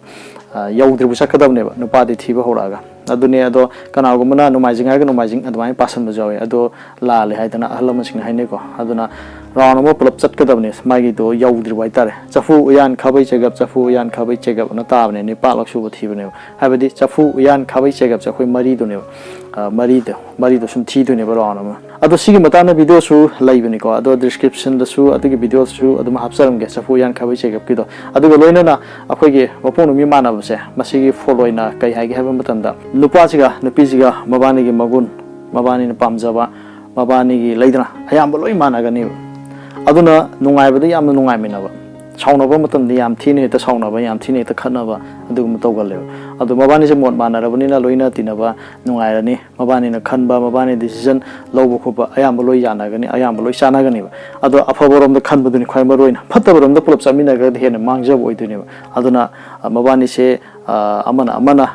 ꯑ, ꯌꯧꯗ꯭ꯔꯤꯕ ꯆꯠꯀꯗꯕꯅꯦꯕ, ꯅꯨꯄꯥꯗꯤ ꯊꯤꯕ ꯍꯧꯔꯛꯑꯒ꯫ ꯑꯗꯨꯅꯦ, ꯑꯗꯣ ꯀꯅꯥꯒꯨꯝꯕꯅ ꯅꯣꯡꯃꯥꯏꯖꯤꯡ ꯍꯥꯏꯔꯒ ꯅꯣꯡꯃꯥꯏꯖꯤꯡ ꯑꯗꯨꯃꯥꯏꯅ ꯄꯥꯁꯟꯕꯁꯨ ꯌꯥꯎꯋꯤ꯫ ꯑꯗꯣ ꯂꯥꯜꯂꯦ ꯍꯥꯏꯗꯅ ꯑꯍꯜ ꯂꯃꯟꯁꯤꯡꯅ ꯍꯥꯏꯅꯩꯀꯣ꯫ ꯑꯗꯨꯅ round ꯑꯃ ꯄꯨꯂꯞ ꯆꯠꯀꯗꯕꯅꯦ, ꯃꯥꯒꯤꯗꯣ ꯌꯧꯗ꯭ꯔꯤꯕ ꯍꯥꯏꯇꯥꯔꯦ꯫ ꯆꯐꯨ, ꯎꯌꯥꯟ, ꯈꯥꯕꯩ, ꯆꯦꯒꯞ, ꯆꯐꯨ, ꯎꯌꯥꯟ, ꯈꯥꯕꯩ, ꯆꯦꯒꯞ ꯑꯅ ꯇꯥꯕꯅꯦ, ꯅꯤꯄꯥꯛꯂꯛ ꯁꯨꯕ ꯊꯤꯕꯅꯦꯕ꯫ ꯍꯥꯏꯕꯗꯤ ꯆꯐꯨ, ꯎꯌꯥꯟ, ꯈꯥꯕꯩ, ꯆꯦꯒꯞꯁꯦ ꯑꯩꯈꯣꯏ ꯃꯔꯤꯗꯨꯅꯦꯕ꯫ ꯑ, ꯃꯔꯤꯗꯣ ꯃꯔꯤꯗꯣ ꯁꯨꯝ ꯊꯤꯗꯣꯏꯅꯦꯕ, ꯔꯥꯎꯟ ꯑꯃ꯫ ꯑꯗꯣ ꯁꯤꯒꯤ ꯃꯇꯥꯡꯗ ꯚꯤꯗꯤꯑꯣꯁꯨ ꯂꯩꯕꯅꯤꯀꯣ, ꯑꯗꯣ ꯗꯤꯁꯀ꯭ꯔꯤꯞꯁꯟꯗꯁꯨ ꯑꯗꯨꯒꯤ ꯚꯤꯗꯤꯑꯣꯁꯨ ꯑꯗꯨꯝ ꯍꯥꯞꯆꯔꯝꯒꯦ, ꯆꯐꯨ ꯎꯌꯥꯟ ꯈꯥꯕꯩ ꯆꯦꯒꯞꯀꯤꯗꯣ꯫ ꯑꯗꯨꯒ ꯂꯣꯏꯅꯅ ꯑꯩꯈꯣꯏꯒꯤ ꯃꯄꯣꯛ ꯅꯨꯃꯤꯠ ꯃꯥꯟꯅꯕꯁꯦ, ꯃꯁꯤꯒꯤ ꯐꯣꯜ ꯑꯣꯏꯅ ꯀꯩ ꯍꯥꯏꯒꯦ ꯍꯥꯏꯕ ꯃꯇꯝꯗ, ꯅꯨꯄꯥꯁꯤꯒ ꯅꯨꯄꯤꯁꯤꯒ ꯃꯕꯥꯅꯤꯒꯤ ꯃꯒꯨꯟ, ꯃꯕꯥꯅꯤꯅ ꯄꯥꯝꯖꯕ, ꯃꯕꯥꯅꯤꯒꯤ ꯂꯩꯗꯅ, ꯑꯌꯥꯝꯕ ꯂꯣꯏ ꯃꯥꯟꯅꯒꯅꯦꯕ꯫ ꯑꯗꯨꯅ ꯅꯨꯡꯉꯥꯏꯕꯗ ꯌꯥꯝꯅ ꯅꯨꯡꯉꯥꯏꯃꯤꯟꯅꯕ, ꯁꯥꯎꯅꯕ ꯃꯇꯝꯗ ꯌꯥꯝ ꯊꯤꯅ ꯍꯦꯛꯇ ꯁꯥꯎꯅꯕ, ꯌꯥꯝ ꯊꯤꯅ ꯍꯦꯛꯇ ꯈꯠꯅꯕ, ꯑꯗꯨꯒꯨꯝꯕ ꯇꯧꯒꯜꯂꯦꯕ꯫ ꯑꯗꯣ ꯃꯕꯥꯅꯤꯁꯦ ꯃꯣꯠ ꯃꯥꯟꯅꯔꯕꯅꯤꯅ ꯂꯣꯏꯅ ꯇꯤꯟꯅꯕ ꯅꯨꯡꯉꯥꯏꯔꯅꯤ꯫ ꯃꯕꯥꯅꯤꯅ ꯈꯟꯕ, ꯃꯕꯥꯅꯤ ꯗꯤꯁꯤꯖꯟ ꯂꯧꯕ ꯈꯣꯠꯄ ꯑꯌꯥꯝꯕ ꯂꯣꯏ ꯌꯥꯅꯒꯅꯤ, ꯑꯌꯥꯝꯕ ꯂꯣꯏ ꯆꯥꯟꯅꯒꯅꯦꯕ꯫ ꯑꯗꯣ ꯑꯐꯕꯔꯣꯝꯗ ꯈꯟꯕꯗꯨꯅꯤ ꯈ꯭ꯋꯥꯏ ꯃꯔꯨ ꯑꯣꯏꯅ, ꯐꯠꯇꯕꯔꯣꯝꯗ ꯄꯨꯂꯞ ꯆꯠꯃꯤꯟꯅꯈ꯭ꯔꯒꯗꯤ ꯍꯦꯟꯅ ꯃꯥꯡꯖꯕ ꯑꯣꯏꯗꯣꯏꯅꯦꯕ꯫ ꯑꯗꯨꯅ, ꯑ, ꯃꯕꯥꯅꯤꯁꯦ, ꯑ, ꯑꯃꯅ ꯑꯃꯅ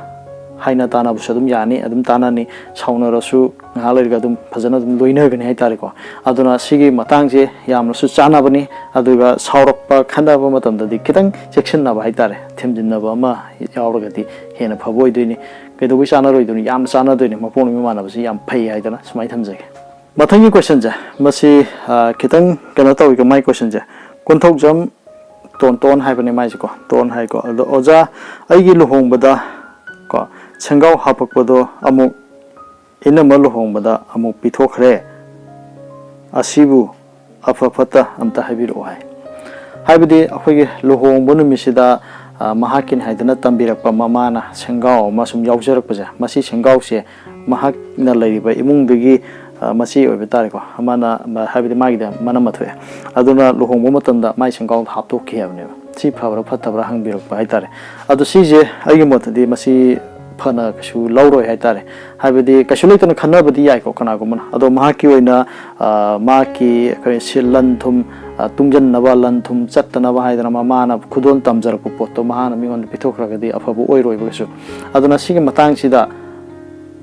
ꯍꯥꯏꯅ ꯇꯥꯟꯅꯕꯁꯨ ꯑꯗꯨꯝ ꯌꯥꯅꯤ, ꯑꯗꯨꯝ ꯇꯥꯟꯅꯅꯤ꯫ ꯁꯥꯎꯅꯔꯁꯨ ꯉꯥꯏꯍꯥꯛ ꯂꯩꯔꯒ ꯑꯗꯨꯝ ꯐꯖꯅ ꯑꯗꯨꯝ ꯂꯣꯏꯅꯒꯅꯤ ꯍꯥꯏꯇꯥꯔꯦꯀꯣ꯫ ꯑꯗꯨꯅ ꯁꯤꯒꯤ ꯃꯇꯥꯡꯁꯦ ꯌꯥꯝꯅꯁꯨ ꯆꯥꯟꯅꯕꯅꯤ꯫ ꯑꯗꯨꯒ ꯁꯥꯎꯔꯛꯄ, ꯈꯟꯅꯕ ꯃꯇꯝꯗꯗꯤ ꯈꯤꯇꯪ ꯆꯦꯛꯁꯤꯟꯅꯕ ꯍꯥꯏꯇꯥꯔꯦ, ꯊꯦꯝꯖꯤꯟꯅꯕ ꯑꯃ ꯌꯥꯎꯔꯒꯗꯤ ꯍꯦꯟꯅ ꯐꯕ ꯑꯣꯏꯗꯣꯏꯅꯤ꯫ ꯀꯩꯗꯧꯕꯩ ꯆꯥꯟꯅꯔꯣꯏꯗꯣꯏꯅꯣ? ꯌꯥꯝꯅ ꯆꯥꯟꯅꯗꯣꯏꯅꯤ꯫ ꯃꯄꯣꯛ ꯅꯨꯃꯤꯠ ꯃꯥꯟꯅꯕꯁꯤ ꯌꯥꯝ ꯐꯩ ꯍꯥꯏꯗꯅ ꯁꯨꯃꯥꯏꯅ ꯊꯝꯖꯒꯦ꯫ ꯃꯊꯪꯒꯤ ꯀꯣꯏꯁꯟꯁꯦ, ꯃꯁꯤ, ꯑ, ꯈꯤꯇꯪ ꯀꯩꯅꯣ ꯇꯧꯋꯤꯀꯣ, ꯃꯥꯏ ꯀꯣꯏꯁꯟꯁꯦ꯫ ꯀꯣꯟꯊꯧꯖꯝ ꯇꯣꯟ ꯇꯣꯟ ꯍꯥꯏꯕꯅꯦ ꯃꯥꯏꯁꯦꯀꯣ, ꯇꯣꯟ ꯍꯥꯏꯀꯣ꯫ ꯑꯗꯣ, "ꯑꯣꯖꯥ, ꯑꯩꯒꯤ ꯂꯨꯍꯣꯡꯕꯗ ꯀꯣ, ꯁꯦꯡꯒꯥꯎ ꯍꯥꯄꯛꯄꯗꯣ ꯑꯃꯨꯛ ꯏꯅꯝꯃ ꯂꯨꯍꯣꯡꯕꯗ ꯑꯃꯨꯛ ꯄꯤꯊꯣꯛꯈ꯭ꯔꯦ꯫ ꯑꯁꯤꯕꯨ ꯑꯐ ꯐꯠꯇ ꯑꯝꯇ ꯍꯥꯏꯕꯤꯔꯛꯑꯣ" ꯍꯥꯏ꯫ ꯍꯥꯏꯕꯗꯤ ꯑꯩꯈꯣꯏꯒꯤ ꯂꯨꯍꯣꯡꯕ ꯅꯨꯃꯤꯠꯁꯤꯗ, ꯑ, ꯃꯍꯥꯛꯀꯤꯅꯤ ꯍꯥꯏꯗꯅ ꯇꯝꯕꯤꯔꯛꯄ ꯃꯃꯥꯅ ꯁꯦꯡꯒꯥꯎ ꯑꯃ ꯁꯨꯝ ꯌꯥꯎꯖꯔꯛꯄꯁꯦ, ꯃꯁꯤ ꯁꯦꯡꯒꯥꯎꯁꯦ ꯃꯍꯥꯛꯅ ꯂꯩꯔꯤꯕ ꯏꯃꯨꯡꯗꯨꯒꯤ, ꯑ, ꯃꯆꯦ ꯑꯣꯏꯕ ꯇꯥꯔꯦꯀꯣ, ꯑꯃꯅ, ꯃ-, ꯍꯥꯏꯕꯗꯤ ꯃꯥꯒꯤꯗ ꯃꯅꯝꯃ ꯊꯣꯛꯑꯦ, ꯑꯗꯨꯅ ꯂꯨꯍꯣꯡꯕ ꯃꯇꯝꯗ ꯃꯥꯏ ꯁꯦꯡꯒꯥꯎꯗ ꯍꯥꯞꯇꯣꯛꯈꯤ ꯍꯥꯏꯕꯅꯦꯕ꯫ ꯁꯤ ꯐꯕ꯭ꯔꯥ ꯐꯠꯇꯕ꯭ꯔꯥ ꯍꯪꯕꯤꯔꯛꯄ ꯍꯥꯏꯇꯥꯔꯦ꯫ ꯑꯗꯣ ꯁꯤꯁꯦ ꯑꯩꯒꯤ ꯃꯣꯠꯇꯗꯤ ꯃꯁꯤ ꯐꯅ ꯀꯩꯁꯨ ꯂꯧꯔꯣꯏ ꯍꯥꯏꯇꯥꯔꯦ꯫ ꯍꯥꯏꯕꯗꯤ ꯀꯩꯁꯨ ꯂꯩꯇꯅ ꯈꯟꯅꯕꯗꯤ ꯌꯥꯏꯀꯣ ꯀꯅꯥꯒꯨꯝꯕꯅ, ꯑꯗꯣ ꯃꯍꯥꯛꯀꯤ ꯑꯣꯏꯅ, ꯑ, ꯃꯍꯥꯛꯀꯤ ꯀꯔꯤ, ꯁꯤ ꯂꯟ ꯊꯨꯝ, ꯑ, ꯇꯨꯡꯖꯟꯅꯕ, ꯂꯟ ꯊꯨꯝ ꯆꯠꯇꯅꯕ ꯍꯥꯏꯗꯅ ꯃꯃꯥꯅ ꯈꯨꯗꯣꯜ ꯇꯝꯖꯔꯛꯄ ꯄꯣꯠꯇꯣ ꯃꯍꯥꯛꯅ ꯃꯤꯉꯣꯟꯗ ꯄꯤꯊꯣꯛꯈ꯭ꯔꯒꯗꯤ ꯑꯐꯕ ꯑꯣꯏꯔꯣꯏꯕ ꯀꯩꯁꯨ꯫ ꯑꯗꯨꯅ ꯁꯤꯒꯤ ꯃꯇꯥꯡꯁꯤꯗ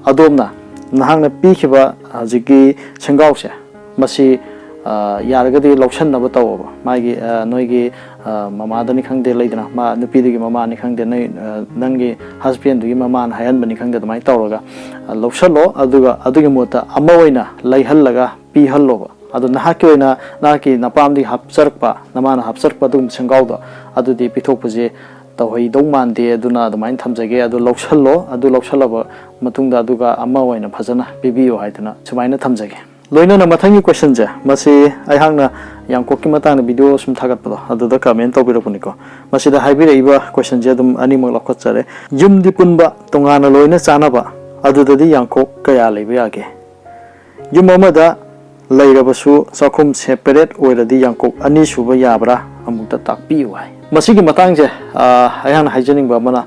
ꯑꯗꯣꯝꯅ ꯅꯍꯥꯛꯅ ꯄꯤꯈꯤꯕ ꯍꯧꯖꯤꯛꯀꯤ ꯁꯦꯡꯒꯥꯎꯁꯦ, ꯃꯁꯤ, ꯑ, ꯌꯥꯔꯒꯗꯤ ꯂꯧꯁꯟꯅꯕ ꯇꯧꯑꯣꯕ꯫ ꯃꯥꯒꯤ, ꯑ, ꯅꯣꯏꯒꯤ, ꯑ, ꯃꯃꯥꯗꯅꯤ ꯈꯪꯗꯦ, ꯂꯩꯗꯅ, ꯃꯥ ꯅꯨꯄꯤꯗꯨꯒꯤ ꯃꯃꯥꯅꯤ ꯈꯪꯗꯦ, ꯅꯣꯏ, ꯑ, ꯅꯪꯒꯤ ꯍꯁꯕꯦꯟꯗꯨꯒꯤ ꯃꯃꯥꯅ ꯍꯥꯏꯍꯟꯕꯅꯤ ꯈꯪꯗꯦ, ꯑꯗꯨꯃꯥꯏꯅ ꯇꯧꯔꯒ, ꯑ, ꯂꯧꯁꯜꯂꯣ꯫ ꯑꯗꯨꯒ ꯑꯗꯨꯒꯤ ꯃꯍꯨꯠꯇ ꯑꯃ ꯑꯣꯏꯅ ꯂꯩꯍꯜꯂꯒ ꯄꯤꯍꯜꯂꯣꯕ꯫ ꯑꯗꯣ ꯅꯍꯥꯛꯀꯤ ꯑꯣꯏꯅ, ꯅꯍꯥꯛꯀꯤ ꯅꯄꯥꯝꯗꯒꯤ ꯍꯥꯞꯆꯔꯛꯄ, ꯅꯃꯥꯅ ꯍꯥꯞꯆꯔꯛꯄ ꯑꯗꯨꯒꯨꯝꯕ ꯁꯦꯡꯒꯥꯎꯗꯣ, ꯑꯗꯨꯗꯤ ꯄꯤꯊꯣꯛꯄꯁꯦ ꯇꯧꯍꯩꯗꯧ ꯃꯥꯟꯗꯦ, ꯑꯗꯨꯅ ꯑꯗꯨꯃꯥꯏꯅ ꯊꯝꯖꯒꯦ꯫ ꯑꯗꯨ ꯂꯧꯁꯜꯂꯣ, ꯑꯗꯨ ꯂꯧꯁꯜꯂꯕ ꯃꯇꯨꯡꯗ ꯑꯗꯨꯒ ꯑꯃ ꯑꯣꯏꯅ ꯐꯖꯅ ꯄꯤꯕꯤꯌꯨ ꯍꯥꯏꯗꯅ ꯁꯨꯃꯥꯏꯅ ꯊꯝꯖꯒꯦ꯫ ꯂꯣꯏꯅꯅ ꯃꯊꯪꯒꯤ question ꯁꯦ, ꯃꯁꯤ ꯑꯩꯍꯥꯛꯅ ꯌꯥꯡꯀꯣꯛꯀꯤ ꯃꯇꯥꯡꯗ video ꯁꯨꯝ ꯊꯥꯒꯠꯄꯗꯣ, ꯑꯗꯨꯗ comment ꯇꯧꯕꯤꯔꯛꯄꯅꯤꯀꯣ꯫ ꯃꯁꯤꯗ ꯍꯥꯏꯕꯤꯔꯛꯏꯕ question ꯁꯦ ꯑꯗꯨꯝ ꯑꯅꯤꯃꯛ ꯂꯧꯈꯠꯆꯔꯦ꯫ ꯌꯨꯝꯗꯤ ꯄꯨꯟꯕ, ꯇꯣꯉꯥꯟꯅ ꯂꯣꯏꯅ ꯆꯥꯅꯕ, ꯑꯗꯨꯗꯗꯤ ꯌꯥꯡꯀꯣꯛ ꯀꯌꯥ ꯂꯩꯕ ꯌꯥꯒꯦ? ꯌꯨꯝ ꯑꯃꯗ ꯂꯩꯔꯕꯁꯨ ꯆꯥꯛꯈꯨꯝ separate ꯑꯣꯏꯔꯗꯤ ꯌꯥꯡꯀꯣꯛ ꯑꯅꯤ ꯁꯨꯕ ꯌꯥꯕ꯭ꯔꯥ? ꯑꯃꯨꯛꯇ ꯇꯥꯛꯄꯤꯌꯨ ꯍꯥꯏ꯫ ꯃꯁꯤꯒꯤ ꯃꯇꯥꯡꯁꯦ, ꯑ, ꯑꯩꯍꯥꯛꯅ ꯍꯥꯏꯖꯅꯤꯡꯕ ꯑꯃꯅ,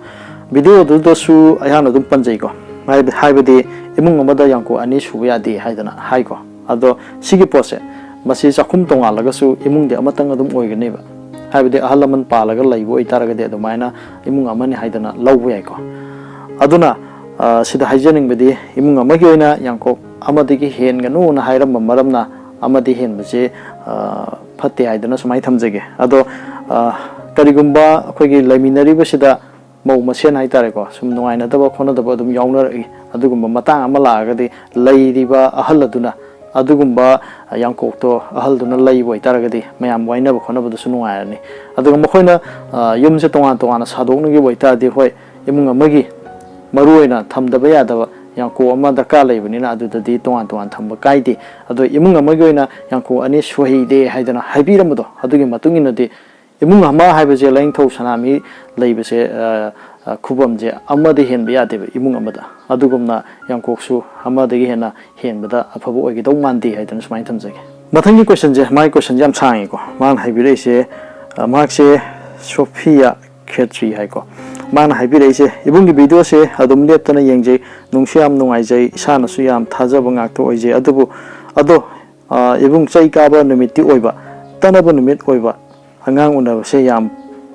video ꯑꯗꯨꯗꯁꯨ ꯑꯩꯍꯥꯛꯅ ꯑꯗꯨꯝ ꯄꯟꯖꯩꯀꯣ꯫ ꯍꯥꯏꯕ-, ꯍꯥꯏꯕꯗꯤ ꯏꯃꯨꯡ ꯑꯃꯗ ꯌꯥꯡꯀꯣꯛ ꯑꯅꯤ ꯁꯨꯕ ꯌꯥꯗꯦ ꯍꯥꯏꯗꯅ ꯍꯥꯏꯀꯣ꯫ ꯑꯗꯣ ꯁꯤꯒꯤ ꯄꯣꯠꯁꯦ, ꯃꯁꯤ ꯆꯥꯛꯈꯨꯝ ꯇꯣꯉꯥꯜꯂꯒꯁꯨ ꯏꯃꯨꯡꯗꯤ ꯑꯃꯇꯪ ꯑꯗꯨꯝ ꯑꯣꯏꯒꯅꯦꯕ꯫ ꯍꯥꯏꯕꯗꯤ ꯑꯍꯜ ꯂꯃꯟ ꯄꯥꯜꯂꯒ ꯂꯩꯕ ꯑꯣꯏꯇꯥꯔꯒꯗꯤ ꯑꯗꯨꯃꯥꯏꯅ ꯏꯃꯨꯡ ꯑꯃꯅꯤ ꯍꯥꯏꯗꯅ ꯂꯧꯕ ꯌꯥꯏꯀꯣ꯫ ꯑꯗꯨꯅ, ꯑ, ꯁꯤꯗ ꯍꯥꯏꯖꯅꯤꯡꯕꯗꯤ ꯏꯃꯨꯡ ꯑꯃꯒꯤ ꯑꯣꯏꯅ ꯌꯥꯡꯀꯣꯛ ꯑꯃꯗꯒꯤ ꯍꯦꯟꯒꯅꯨꯅ ꯍꯥꯏꯔꯝꯕ ꯃꯔꯝꯅ ꯑꯃꯗꯤ ꯍꯦꯟꯕꯁꯦ, ꯑ, ꯐꯠꯇꯦ ꯍꯥꯏꯗꯅ ꯁꯨꯃꯥꯏꯅ ꯊꯝꯖꯒꯦ꯫ ꯑꯗꯣ, ꯑ, ꯀꯔꯤꯒꯨꯝꯕ ꯑꯩꯈꯣꯏꯒꯤ ꯂꯩꯃꯤꯟꯅꯔꯤꯕꯁꯤꯗ ꯃꯧ ꯃꯁꯦꯟ ꯍꯥꯏꯇꯥꯔꯦꯀꯣ, ꯁꯨꯝ ꯅꯨꯡꯉꯥꯏꯅꯗꯕ ꯈꯣꯠꯅꯗꯕ ꯑꯗꯨꯝ ꯌꯥꯎꯅꯔꯛꯏ꯫ ꯑꯗꯨꯒꯨꯝꯕ ꯃꯇꯥꯡ ꯑꯃ ꯂꯥꯛꯑꯒꯗꯤ ꯂꯩꯔꯤꯕ ꯑꯍꯜ ꯑꯗꯨꯅ ꯑꯗꯨꯒꯨꯝꯕ ꯌꯥꯡꯀꯣꯛꯇꯣ ꯑꯍꯜꯗꯨꯅ ꯂꯩꯕ ꯑꯣꯏꯇꯥꯔꯒꯗꯤ ꯃꯌꯥꯝ ꯋꯥꯏꯅꯕ ꯈꯣꯠꯅꯕꯗꯨꯁꯨ ꯅꯨꯡꯉꯥꯏꯔꯅꯤ꯫ ꯑꯗꯨꯒ ꯃꯈꯣꯏꯅ, ꯑ, ꯌꯨꯝꯁꯦ ꯇꯣꯉꯥꯟ ꯇꯣꯉꯥꯟꯅ ꯁꯥꯗꯣꯛꯅꯈꯤꯕ ꯑꯣꯏꯇꯥꯔꯗꯤ, ꯍꯣꯏ, ꯏꯃꯨꯡ ꯑꯃꯒꯤ ꯃꯔꯨꯑꯣꯏꯅ ꯊꯝꯗꯕ ꯌꯥꯗꯕ ꯌꯥꯡꯀꯣꯛ ꯑꯃ ꯗꯔꯀꯥꯔ ꯂꯩꯕꯅꯤꯅ ꯑꯗꯨꯗꯗꯤ ꯇꯣꯉꯥꯟ ꯇꯣꯉꯥꯟ ꯊꯝꯕ ꯀꯥꯏꯗꯦ꯫ ꯑꯗꯣ ꯏꯃꯨꯡ ꯑꯃꯒꯤ ꯑꯣꯏꯅ ꯌꯥꯡꯀꯣꯛ ꯑꯅꯤ ꯁꯨꯍꯩꯗꯦ ꯍꯥꯏꯗꯅ ꯍꯥꯏꯕꯤꯔꯝꯕꯗꯣ, ꯑꯗꯨꯒꯤ ꯃꯇꯨꯡ ꯏꯟꯅꯗꯤ ꯏꯃꯨꯡ ꯑꯃ ꯍꯥꯏꯕꯁꯦ ꯂꯥꯏꯅꯤꯡꯊꯧ ꯁꯅꯥꯃꯍꯤ ꯂꯩꯕꯁꯦ, ꯑ, ꯑ, ꯈꯨꯕꯝꯁꯦ ꯑꯃꯗ ꯍꯦꯟꯕ ꯌꯥꯗꯦꯕ ꯏꯃꯨꯡ ꯑꯃꯗ꯫ ꯑꯗꯨꯒꯨꯝꯅ ꯌꯥꯡꯀꯣꯛꯁꯨ ꯑꯃꯗꯒꯤ ꯍꯦꯟꯅ ꯍꯦꯟꯕꯗ ꯑꯐꯕ ꯑꯣꯏꯒꯗꯧ ꯃꯥꯟꯗꯦ ꯍꯥꯏꯗꯅ ꯁꯨꯃꯥꯏꯅ ꯊꯝꯖꯒꯦ꯫ ꯃꯊꯪꯒꯤ question ꯁꯦ, ꯃꯥꯒꯤ question ꯁꯦ ꯌꯥꯝ ꯁꯥꯡꯉꯤꯀꯣ꯫ ꯃꯥꯅ ꯍꯥꯏꯕꯤꯔꯛꯏꯁꯦ, ꯑ, ꯃꯍꯥꯛꯁꯦ ꯁꯣꯐꯤꯌꯥ ꯈꯦꯇ꯭ꯔꯤ ꯍꯥꯏꯀꯣ꯫ ꯃꯥꯅ ꯍꯥꯏꯕꯤꯔꯛꯏꯁꯦ, "ꯏꯕꯨꯡꯒꯤ video ꯁꯦ ꯑꯗꯨꯝ ꯂꯦꯞꯇꯅ ꯌꯦꯡꯖꯩ, ꯅꯨꯡꯁꯨ ꯌꯥꯝ ꯅꯨꯡꯉꯥꯏꯖꯩ, ꯏꯁꯥꯅꯁꯨ ꯌꯥꯝ ꯊꯥꯖꯕ ꯉꯥꯛꯇ ꯑꯣꯏꯖꯩ꯫ ꯑꯗꯨꯕꯨ, ꯑꯗꯣ, ꯑ, ꯏꯕꯨꯡ, ꯆꯩ ꯀꯥꯕ ꯅꯨꯃꯤꯠꯇꯤ ꯑꯣꯏꯕ, ꯇꯠꯅꯕ ꯅꯨꯃꯤꯠ ꯑꯣꯏꯕ, ꯑꯉꯥꯡ ꯎꯅꯕꯁꯦ ꯌꯥꯝ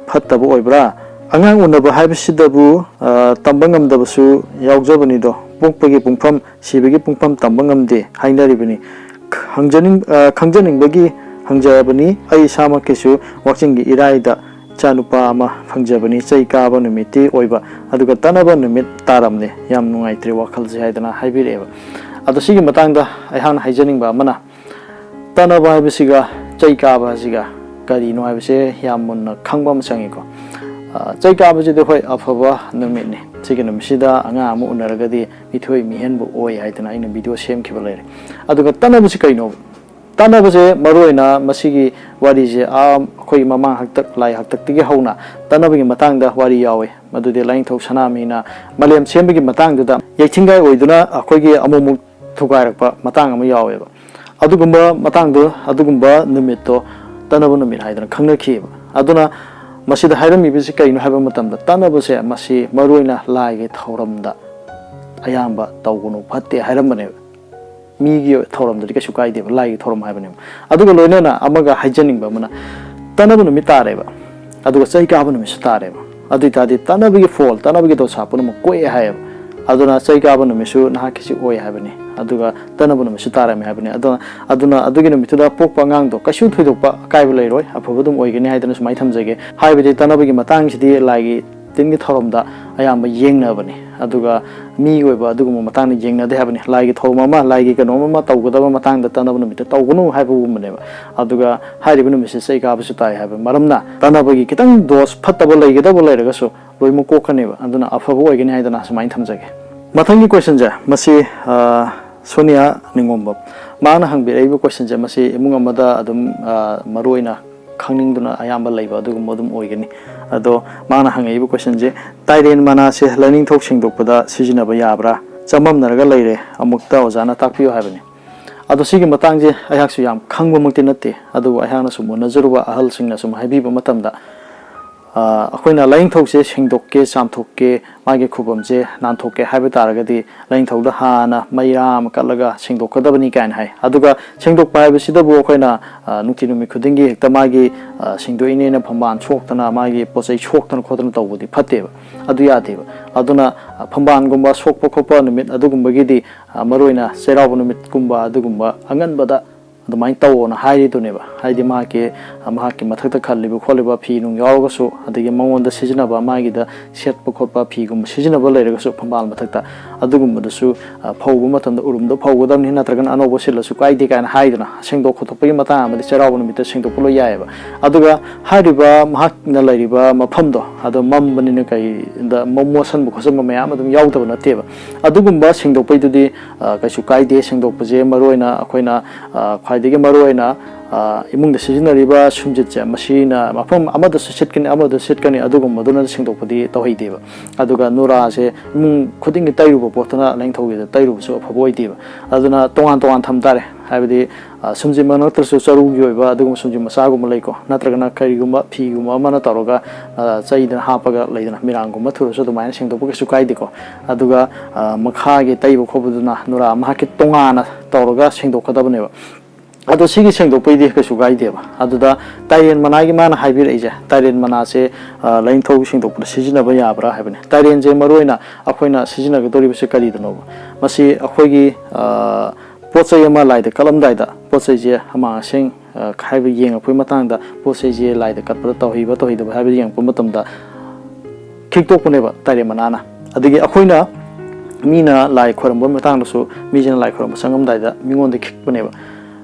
ꯐꯠꯇꯕ ꯑꯣꯏꯕ꯭ꯔꯥ? ꯑꯉꯥꯡ ꯎꯅꯕ ꯍꯥꯏꯕꯁꯤꯗꯕꯨ, ꯑ, ꯇꯝꯕ ꯉꯝꯗꯕꯁꯨ ꯌꯥꯎꯖꯕꯅꯤꯗꯣ, ꯄꯣꯛꯄꯒꯤ ꯄꯨꯡꯐꯝ, ꯁꯤꯕꯒꯤ ꯄꯨꯡꯐꯝ ꯇꯝꯕ ꯉꯝꯗꯦ ꯍꯥꯏꯅꯔꯤꯕꯅꯤ꯫ ꯈꯪꯖꯅꯤꯡ-, ꯑ, ꯈꯪꯖꯅꯤꯡꯕꯒꯤ ꯍꯪꯖꯕꯅꯤ꯫ ꯑꯩ ꯏꯁꯥꯃꯛꯀꯤꯁꯨ ꯋꯥꯛꯆꯤꯡꯒꯤ ꯏꯔꯥꯏꯗ ꯏꯆꯥꯅꯨꯄꯥ ꯑꯃ ꯐꯪꯖꯕꯅꯤ꯫ ꯆꯩ ꯀꯥꯕ ꯅꯨꯃꯤꯠꯇꯤ ꯑꯣꯏꯕ, ꯑꯗꯨꯒ ꯇꯠꯅꯕ ꯅꯨꯃꯤꯠ ꯇꯥꯔꯝꯅꯦ꯫ ꯌꯥꯝ ꯅꯨꯡꯉꯥꯏꯇ꯭ꯔꯦ ꯋꯥꯈꯜꯁꯦ" ꯍꯥꯏꯗꯅ ꯍꯥꯏꯕꯤꯔꯛꯑꯦꯕ꯫ ꯑꯗꯣ ꯁꯤꯒꯤ ꯃꯇꯥꯡꯗ ꯑꯩꯍꯥꯛꯅ ꯍꯥꯏꯖꯅꯤꯡꯕ ꯑꯃꯅ, ꯇꯠꯅꯕ ꯍꯥꯏꯕꯁꯤꯒ ꯆꯩ ꯀꯥꯕ ꯍꯥꯏꯁꯤꯒ ꯀꯔꯤꯅꯣ ꯍꯥꯏꯕꯁꯦ ꯌꯥꯝ ꯃꯨꯟꯅ ꯈꯪꯕ ꯑꯃ ꯆꯪꯉꯤꯀꯣ꯫ ꯑ, ꯆꯩ ꯀꯥꯕꯁꯤꯗꯤ ꯍꯣꯏ ꯑꯐꯕ ꯅꯨꯃꯤꯠꯅꯤ꯫ ꯁꯤꯒꯤ ꯅꯨꯃꯤꯠꯁꯤꯗ ꯑꯉꯥꯡ ꯑꯃ ꯎꯅꯔꯒꯗꯤ ꯃꯤꯊꯣꯏ ꯃꯤꯍꯦꯟꯕ ꯑꯣꯏ ꯍꯥꯏꯗꯅ ꯑꯩꯅ ꯚꯤꯗꯤꯑꯣ ꯁꯦꯝꯈꯤꯕ ꯂꯩꯔꯦ꯫ ꯑꯗꯨꯒ ꯇꯠꯅꯕꯁꯤ ꯀꯩꯅꯣꯕ? ꯇꯠꯅꯕꯁꯦ ꯃꯔꯨꯑꯣꯏꯅ ꯃꯁꯤꯒꯤ ꯋꯥꯔꯤꯁꯦ, ꯑꯥ, ꯑꯩꯈꯣꯏꯒꯤ ꯃꯃꯥꯡ ꯍꯥꯛꯇꯛ, ꯂꯥꯏ ꯍꯥꯛꯇꯛꯇꯒꯤ ꯍꯧꯅ ꯇꯠꯅꯕꯒꯤ ꯃꯇꯥꯡꯗ ꯋꯥꯔꯤ ꯌꯥꯎꯋꯦ꯫ ꯃꯗꯨꯗꯤ ꯂꯥꯏꯅꯤꯡꯊꯧ ꯁꯅꯥꯃꯍꯤꯅ ꯃꯥꯂꯦꯝ ꯁꯦꯝꯕꯒꯤ ꯃꯇꯥꯡꯗꯨꯗ ꯌꯦꯛꯊꯤꯡꯒꯥꯏ ꯑꯣꯏꯗꯨꯅ ꯑꯩꯈꯣꯏꯒꯤ ꯑꯃꯨꯛ ꯑꯃꯨꯛ ꯊꯨꯒꯥꯏꯔꯛꯄ ꯃꯇꯥꯡ ꯑꯃ ꯌꯥꯎꯋꯦꯕ꯫ ꯑꯗꯨꯒꯨꯝꯕ ꯃꯇꯥꯡꯗꯣ, ꯑꯗꯨꯒꯨꯝꯕ ꯅꯨꯃꯤꯠꯇꯣ ꯇꯠꯅꯕ ꯅꯨꯃꯤꯠ ꯍꯥꯏꯗꯅ ꯈꯪꯅꯈꯤꯑꯕ꯫ ꯑꯗꯨꯅ ꯃꯁꯤꯗ ꯍꯥꯏꯔꯝꯃꯤꯕꯁꯤ ꯀꯩꯅꯣ ꯍꯥꯏꯕ ꯃꯇꯝꯗ, ꯇꯠꯅꯕꯁꯦ ꯃꯁꯤ ꯃꯔꯨꯑꯣꯏꯅ ꯂꯥꯏꯒꯤ ꯊꯧꯔꯝꯗ ꯑꯌꯥꯝꯕ ꯇꯧꯒꯅꯨ, ꯐꯠꯇꯦ ꯍꯥꯏꯔꯝꯕꯅꯦꯕ꯫ ꯃꯤꯒꯤ ꯊꯧꯔꯝꯗꯗꯤ ꯀꯩꯁꯨ ꯀꯥꯏꯗꯦꯕ, ꯂꯥꯏꯒꯤ ꯊꯧꯔꯝ ꯍꯥꯏꯕꯅꯦꯕ꯫ ꯑꯗꯨꯒ ꯂꯣꯏꯅꯅ ꯑꯃꯒ ꯍꯥꯏꯖꯅꯤꯡꯕ ꯑꯃꯅ, ꯇꯠꯅꯕ ꯅꯨꯃꯤꯠ ꯇꯥꯔꯦꯕ, ꯑꯗꯨꯒ ꯆꯩ ꯀꯥꯕ ꯅꯨꯃꯤꯠꯁꯨ ꯇꯥꯔꯦꯕ꯫ ꯑꯗꯨ ꯑꯣꯏꯇꯥꯔꯗꯤ ꯇꯠꯅꯕꯒꯤ ꯐꯣꯜ, ꯇꯠꯅꯕꯒꯤ ꯗꯣꯁꯥ ꯄꯨꯝꯅꯃꯛ ꯀꯣꯛꯑꯦ ꯍꯥꯏꯌꯦꯕ꯫ ꯑꯗꯨꯅ ꯆꯩ ꯀꯥꯕ ꯅꯨꯃꯤꯠꯁꯨ ꯅꯍꯥꯛꯀꯤꯁꯤ ꯑꯣꯏ ꯍꯥꯏꯕꯅꯤ, ꯑꯗꯨꯒ ꯇꯠꯅꯕ ꯅꯨꯃꯤꯠꯁꯨ ꯇꯥꯔꯝꯃꯦ ꯍꯥꯏꯕꯅꯤ꯫ ꯑꯗꯨꯅ, ꯑꯗꯨꯅ ꯑꯗꯨꯒꯤ ꯅꯨꯃꯤꯠꯇꯨꯗ ꯄꯣꯛꯄ ꯑꯉꯥꯡꯗꯣ ꯀꯩꯁꯨ ꯊꯣꯏꯗꯣꯛꯄ ꯑꯀꯥꯏꯕ ꯂꯩꯔꯣꯏ, ꯑꯐꯕ ꯑꯗꯨꯝ ꯑꯣꯏꯒꯅꯤ ꯍꯥꯏꯗꯅ ꯁꯨꯃꯥꯏꯅ ꯊꯝꯖꯒꯦ꯫ ꯍꯥꯏꯕꯗꯤ ꯇꯠꯅꯕꯒꯤ ꯃꯇꯥꯡꯁꯤꯗꯤ ꯂꯥꯏꯒꯤ ꯇꯤꯟꯒꯤ ꯊꯧꯔꯝꯗ ꯑꯌꯥꯝꯕ ꯌꯦꯡꯅꯕꯅꯤ, ꯑꯗꯨꯒ ꯃꯤꯒꯤ ꯑꯣꯏꯕ ꯑꯗꯨꯒꯨꯝꯕ ꯃꯇꯥꯡꯗ ꯌꯦꯡꯅꯗꯦ ꯍꯥꯏꯕꯅꯤ꯫ ꯂꯥꯏꯒꯤ ꯊꯧꯔꯝ ꯑꯃ, ꯂꯥꯏꯒꯤ ꯀꯩꯅꯣꯝ ꯑꯃ ꯇꯧꯒꯗꯕ ꯃꯇꯥꯡꯗ ꯇꯠꯅꯕ ꯅꯨꯃꯤꯠꯇ ꯇꯧꯒꯅꯨ ꯍꯥꯏꯕꯒꯨꯝꯕꯅꯦꯕ꯫ ꯑꯗꯨꯒ ꯍꯥꯏꯔꯤꯕ ꯅꯨꯃꯤꯠꯁꯤ ꯆꯩ ꯀꯥꯕꯁꯨ ꯇꯥꯏ ꯍꯥꯏꯕ ꯃꯔꯝꯅ, ꯇꯠꯅꯕꯒꯤ ꯈꯤꯇꯪ ꯗꯣꯁ ꯐꯠꯇꯕ ꯂꯩꯒꯗꯕ ꯂꯩꯔꯒꯁꯨ ꯂꯣꯏꯅꯃꯛ ꯀꯣꯛꯀꯅꯦꯕ꯫ ꯑꯗꯨꯅ ꯑꯐꯕ ꯑꯣꯏꯒꯅꯤ ꯍꯥꯏꯗꯅ ꯁꯨꯃꯥꯏꯅ ꯊꯝꯖꯒꯦ꯫ ꯃꯊꯪꯒꯤ ꯀꯣꯏꯁꯟꯁꯦ, ꯃꯁꯤ, ꯑ, ꯁꯣꯅꯤꯌꯥ ꯅꯤꯉꯣꯝꯕꯝ, ꯃꯥꯅ ꯍꯪꯕꯤꯔꯛꯏꯕ ꯀꯣꯏꯁꯟꯁꯦ, ꯃꯁꯤ ꯏꯃꯨꯡ ꯑꯃꯗ ꯑꯗꯨꯝ, ꯑ, ꯃꯔꯨꯑꯣꯏꯅ ꯈꯪꯅꯤꯡꯗꯨꯅ ꯑꯌꯥꯝꯕ ꯂꯩꯕ ꯑꯗꯨꯒꯨꯝꯕ ꯑꯗꯨꯝ ꯑꯣꯏꯒꯅꯤ꯫ ꯑꯗꯣ ꯃꯥꯅ ꯍꯪꯉꯛꯏꯕ ꯀꯣꯏꯁꯟꯁꯦ, "ꯇꯥꯏꯔꯦꯟ ꯃꯅꯥꯁꯦ ꯂꯥꯏꯅꯤꯡꯊꯧ ꯁꯦꯡꯗꯣꯛꯄꯗ ꯁꯤꯖꯤꯟꯅꯕ ꯌꯥꯕ꯭ꯔꯥ? ꯆꯃꯝꯅꯔꯒ ꯂꯩꯔꯦ, ꯑꯃꯨꯛꯇ ꯑꯣꯖꯥꯅ ꯇꯥꯛꯄꯤꯌꯨ" ꯍꯥꯏꯕꯅꯤ꯫ ꯑꯗꯣ ꯁꯤꯒꯤ ꯃꯇꯥꯡꯁꯦ ꯑꯩꯍꯥꯛꯁꯨ ꯌꯥꯝ ꯈꯪꯕꯃꯛꯇꯤ ꯅꯠꯇꯦ, ꯑꯗꯨꯕꯨ ꯑꯩꯍꯥꯛꯅ ꯁꯨꯝ ꯎꯅꯖꯔꯨꯕ ꯑꯍꯜꯁꯤꯡꯅ ꯁꯨꯝ ꯍꯥꯏꯕꯤꯕ ꯃꯇꯝꯗ, ꯑ, ꯑꯩꯈꯣꯏꯅ ꯂꯥꯏꯅꯤꯡꯊꯧꯁꯦ ꯁꯦꯡꯗꯣꯛꯀꯦ, ꯆꯥꯝꯊꯣꯛꯀꯦ, ꯃꯥꯒꯤ ꯈꯨꯕꯝꯁꯦ ꯅꯥꯟꯊꯣꯛꯀꯦ ꯍꯥꯏꯕ ꯇꯥꯔꯒꯗꯤ, ꯂꯥꯏꯅꯤꯡꯊꯧꯗ ꯍꯥꯟꯅ ꯃꯩꯔꯥ ꯑꯃ ꯀꯠꯂꯒ ꯁꯦꯡꯗꯣꯛꯀꯗꯕꯅꯤ ꯀꯥꯏꯅ ꯍꯥꯏ꯫ ꯑꯗꯨꯒ ꯁꯦꯡꯗꯣꯛꯄ ꯍꯥꯏꯕꯁꯤꯗꯕꯨ ꯑꯩꯈꯣꯏꯅ, ꯑ, ꯅꯨꯡꯇꯤ ꯅꯨꯃꯤꯠ ꯈꯨꯗꯤꯡꯒꯤ ꯍꯦꯛꯇ ꯃꯥꯒꯤ, ꯑ, ꯁꯦꯡꯗꯣꯛꯏꯅꯦꯅ ꯐꯝꯕꯥꯜ ꯁꯣꯛꯇꯅ, ꯃꯥꯒꯤ ꯄꯣꯠ ꯆꯩ ꯁꯣꯛꯇꯅ ꯈꯣꯠꯇꯅ ꯇꯧꯕꯗꯤ ꯐꯠꯇꯦꯕ, ꯑꯗꯨ ꯌꯥꯗꯦꯕ꯫ ꯑꯗꯨꯅ, ꯑ, ꯐꯝꯕꯥꯜꯒꯨꯝꯕ ꯁꯣꯛꯄ ꯈꯣꯠꯄ ꯅꯨꯃꯤꯠ ꯑꯗꯨꯒꯨꯝꯕꯒꯤꯗꯤ, ꯑ, ꯃꯔꯨꯑꯣꯏꯅ ꯆꯩꯔꯥꯎꯕ ꯅꯨꯃꯤꯠꯀꯨꯝꯕ ꯑꯗꯨꯒꯨꯝꯕ ꯑꯉꯟꯕꯗ ꯑꯗꯨꯃꯥꯏꯅ ꯇꯧꯑꯣꯅ ꯍꯥꯏꯔꯤꯗꯨꯅꯦꯕ꯫ ꯍꯥꯏꯗꯤ ꯃꯍꯥꯛꯀꯤ, ꯃꯍꯥꯛꯀꯤ ꯃꯊꯛꯇ ꯈꯜꯂꯤꯕ ꯈꯣꯠꯂꯤꯕ ꯐꯤ ꯅꯨꯡ ꯌꯥꯎꯔꯒꯁꯨ, ꯑꯗꯒꯤ ꯃꯉꯣꯟꯗ ꯁꯤꯖꯤꯟꯅꯕ, ꯃꯥꯒꯤꯗ ꯁꯦꯠꯄ ꯈꯣꯠꯄ ꯐꯤꯒꯨꯝꯕ ꯁꯤꯖꯤꯟꯅꯕ ꯂꯩꯔꯒꯁꯨ ꯐꯝꯕꯥꯜ ꯃꯊꯛꯇ, ꯑꯗꯨꯒꯨꯝꯕꯗꯨꯁꯨ, ꯑ, ꯐꯧꯕ ꯃꯇꯝꯗ ꯎꯔꯨꯝꯗ ꯐꯧꯒꯗꯕꯅꯤ, ꯅꯠꯇ꯭ꯔꯒꯅ ꯑꯅꯧꯕ ꯁꯤꯠꯂꯁꯨ ꯀꯥꯏꯗꯦ ꯀꯥꯏꯅ ꯍꯥꯏꯗꯅ ꯁꯦꯡꯗꯣꯛ ꯈꯣꯠꯇꯣꯛꯄꯒꯤ ꯃꯇꯥꯡ ꯑꯃꯗꯤ ꯆꯩꯔꯥꯎꯕ ꯅꯨꯃꯤꯠꯇ ꯁꯦꯡꯗꯣꯛꯄ ꯂꯣꯏ ꯌꯥꯏꯑꯕ꯫ ꯑꯗꯨꯒ ꯍꯥꯏꯔꯤꯕ ꯃꯍꯥꯛꯅ ꯂꯩꯔꯤꯕ ꯃꯐꯝꯗꯣ ꯑꯗꯣ ꯃꯝꯕꯅꯤꯅ ꯀꯩꯗ ꯃꯣ-, ꯃꯣꯠꯁꯟꯕ ꯈꯣꯠꯆꯟꯕ ꯃꯌꯥꯝ ꯑꯗꯨꯝ ꯌꯥꯎꯗꯕ ꯅꯠꯇꯦꯕ꯫ ꯑꯗꯨꯒꯨꯝꯕ ꯁꯦꯡꯗꯣꯛꯄꯩꯗꯨꯗꯤ, ꯑ, ꯀꯩꯁꯨ ꯀꯥꯏꯗꯦ꯫ ꯁꯦꯡꯗꯣꯛꯄꯁꯦ ꯃꯔꯨꯑꯣꯏꯅ ꯑꯩꯈꯣꯏꯅ, ꯑ, ꯈ꯭ꯋꯥꯏꯗꯒꯤ ꯃꯔꯨꯑꯣꯏꯅ, ꯑ, ꯏꯃꯨꯡꯗ ꯁꯤꯖꯤꯟꯅꯔꯤꯕ ꯁꯨꯝꯖꯤꯠꯁꯦ, ꯃꯁꯤꯅ ꯃꯐꯝ ꯑꯃꯗꯁꯨ ꯁꯤꯠꯀꯅꯤ, ꯑꯃꯗꯁꯨ ꯁꯤꯠꯀꯅꯤ, ꯑꯗꯨꯒꯨꯝꯕꯗꯨꯅ ꯁꯦꯡꯗꯣꯛꯄꯗꯤ ꯇꯧꯍꯩꯗꯦꯕ꯫ ꯑꯗꯨꯒ ꯅꯨꯔꯥꯁꯦ ꯏꯃꯨꯡ ꯈꯨꯗꯤꯡꯒꯤ ꯇꯩꯔꯨꯕ ꯄꯣꯠꯇꯨꯅ ꯂꯥꯏꯅꯤꯡꯊꯧꯒꯤꯗ ꯇꯩꯔꯨꯕꯁꯨ ꯑꯐꯕ ꯑꯣꯏꯗꯦꯕ꯫ ꯑꯗꯨꯅ ꯇꯣꯉꯥꯟ ꯇꯣꯉꯥꯟ ꯊꯝ ꯇꯥꯔꯦ꯫ ꯍꯥꯏꯕꯗꯤ, ꯑ, ꯁꯨꯝꯖꯤꯟꯕ ꯅꯠꯇ꯭ꯔꯁꯨ ꯆꯔꯨꯒꯤ ꯑꯣꯏꯕ ꯑꯗꯨꯒꯨꯝꯕ ꯁꯨꯝꯖꯤꯟ ꯃꯆꯥꯒꯨꯝꯕ ꯂꯩꯀꯣ, ꯅꯠꯇ꯭ꯔꯒꯅ ꯀꯔꯤꯒꯨꯝꯕ ꯐꯤꯒꯨꯝꯕ ꯑꯃꯅ ꯇꯧꯔꯒ, ꯑ, ꯆꯩꯗꯅ ꯍꯥꯞꯄꯒ ꯂꯩꯗꯅ, ꯃꯤꯔꯥꯡꯒꯨꯝꯕ ꯊꯨꯔꯁꯨ ꯑꯗꯨꯃꯥꯏꯅ ꯁꯦꯡꯗꯣꯛꯄ ꯀꯩꯁꯨ ꯀꯥꯏꯗꯦꯀꯣ꯫ ꯑꯗꯨꯒ, ꯑ, ꯃꯈꯥꯒꯤ ꯇꯩꯕ ꯈꯣꯠꯄꯗꯨꯅ ꯅꯨꯔꯥ ꯃꯍꯥꯛꯀꯤ ꯇꯣꯉꯥꯟꯅ ꯇꯧꯔꯒ ꯁꯦꯡꯗꯣꯛꯀꯗꯕꯅꯦꯕ꯫ ꯑꯗꯣ ꯁꯤꯒꯤ ꯁꯦꯡꯗꯣꯛꯄꯩꯗꯤ ꯀꯩꯁꯨ ꯀꯥꯏꯗꯦꯕ꯫ ꯑꯗꯨꯗ ꯇꯥꯏꯔꯦꯟ ꯃꯅꯥꯒꯤ ꯃꯥꯅ ꯍꯥꯏꯕꯤꯔꯛꯏꯁꯦ, ꯇꯥꯏꯔꯦꯟ ꯃꯅꯥꯁꯦ, ꯑ, ꯂꯥꯏꯅꯤꯡꯊꯧ ꯁꯦꯡꯗꯣꯛꯄꯗ ꯁꯤꯖꯤꯟꯅꯕ ꯌꯥꯕ꯭ꯔꯥ ꯍꯥꯏꯕꯅꯦ꯫ ꯇꯥꯏꯔꯦꯟꯁꯦ ꯃꯔꯨꯑꯣꯏꯅ ꯑꯩꯈꯣꯏꯅ ꯁꯤꯖꯤꯟꯅꯒꯗꯧꯔꯤꯕꯁꯦ ꯀꯔꯤꯗꯅꯣꯕ? ꯃꯁꯤ ꯑꯩꯈꯣꯏꯒꯤ, ꯑ, ꯄꯣꯠ ꯆꯩ ꯑꯃ ꯂꯥꯏꯗ ꯀꯠꯂꯝꯗꯥꯏꯗ ꯄꯣꯠ ꯆꯩꯁꯦ ꯑꯃꯥꯡ ꯑꯁꯦꯡ, ꯑ, ꯍꯥꯏꯕ ꯌꯦꯡꯉꯛꯄꯒꯤ ꯃꯇꯥꯡꯗ ꯄꯣꯠ ꯆꯩꯁꯦ ꯂꯥꯏꯗ ꯀꯠꯄꯗ ꯇꯧꯍꯩꯕ ꯇꯧꯍꯩꯗꯕ ꯍꯥꯏꯕ ꯌꯦꯡꯉꯛꯄ ꯃꯇꯝꯗ ꯈꯤꯛꯇꯣꯛꯄꯅꯦꯕ ꯇꯥꯏꯔꯦꯟ ꯃꯅꯥꯅ꯫ ꯑꯗꯒꯤ ꯑꯩꯈꯣꯏꯅ ꯃꯤꯅ ꯂꯥꯏ ꯈꯣꯏꯔꯝꯕ ꯃꯇꯥꯡꯗꯁꯨ ꯃꯤꯁꯤꯅ ꯂꯥꯏ ꯈꯣꯏꯔꯝꯕ ꯆꯪꯉꯝꯗꯥꯏꯗ ꯃꯤꯉꯣꯟꯗ ꯈꯤꯛꯄꯅꯦꯕ꯫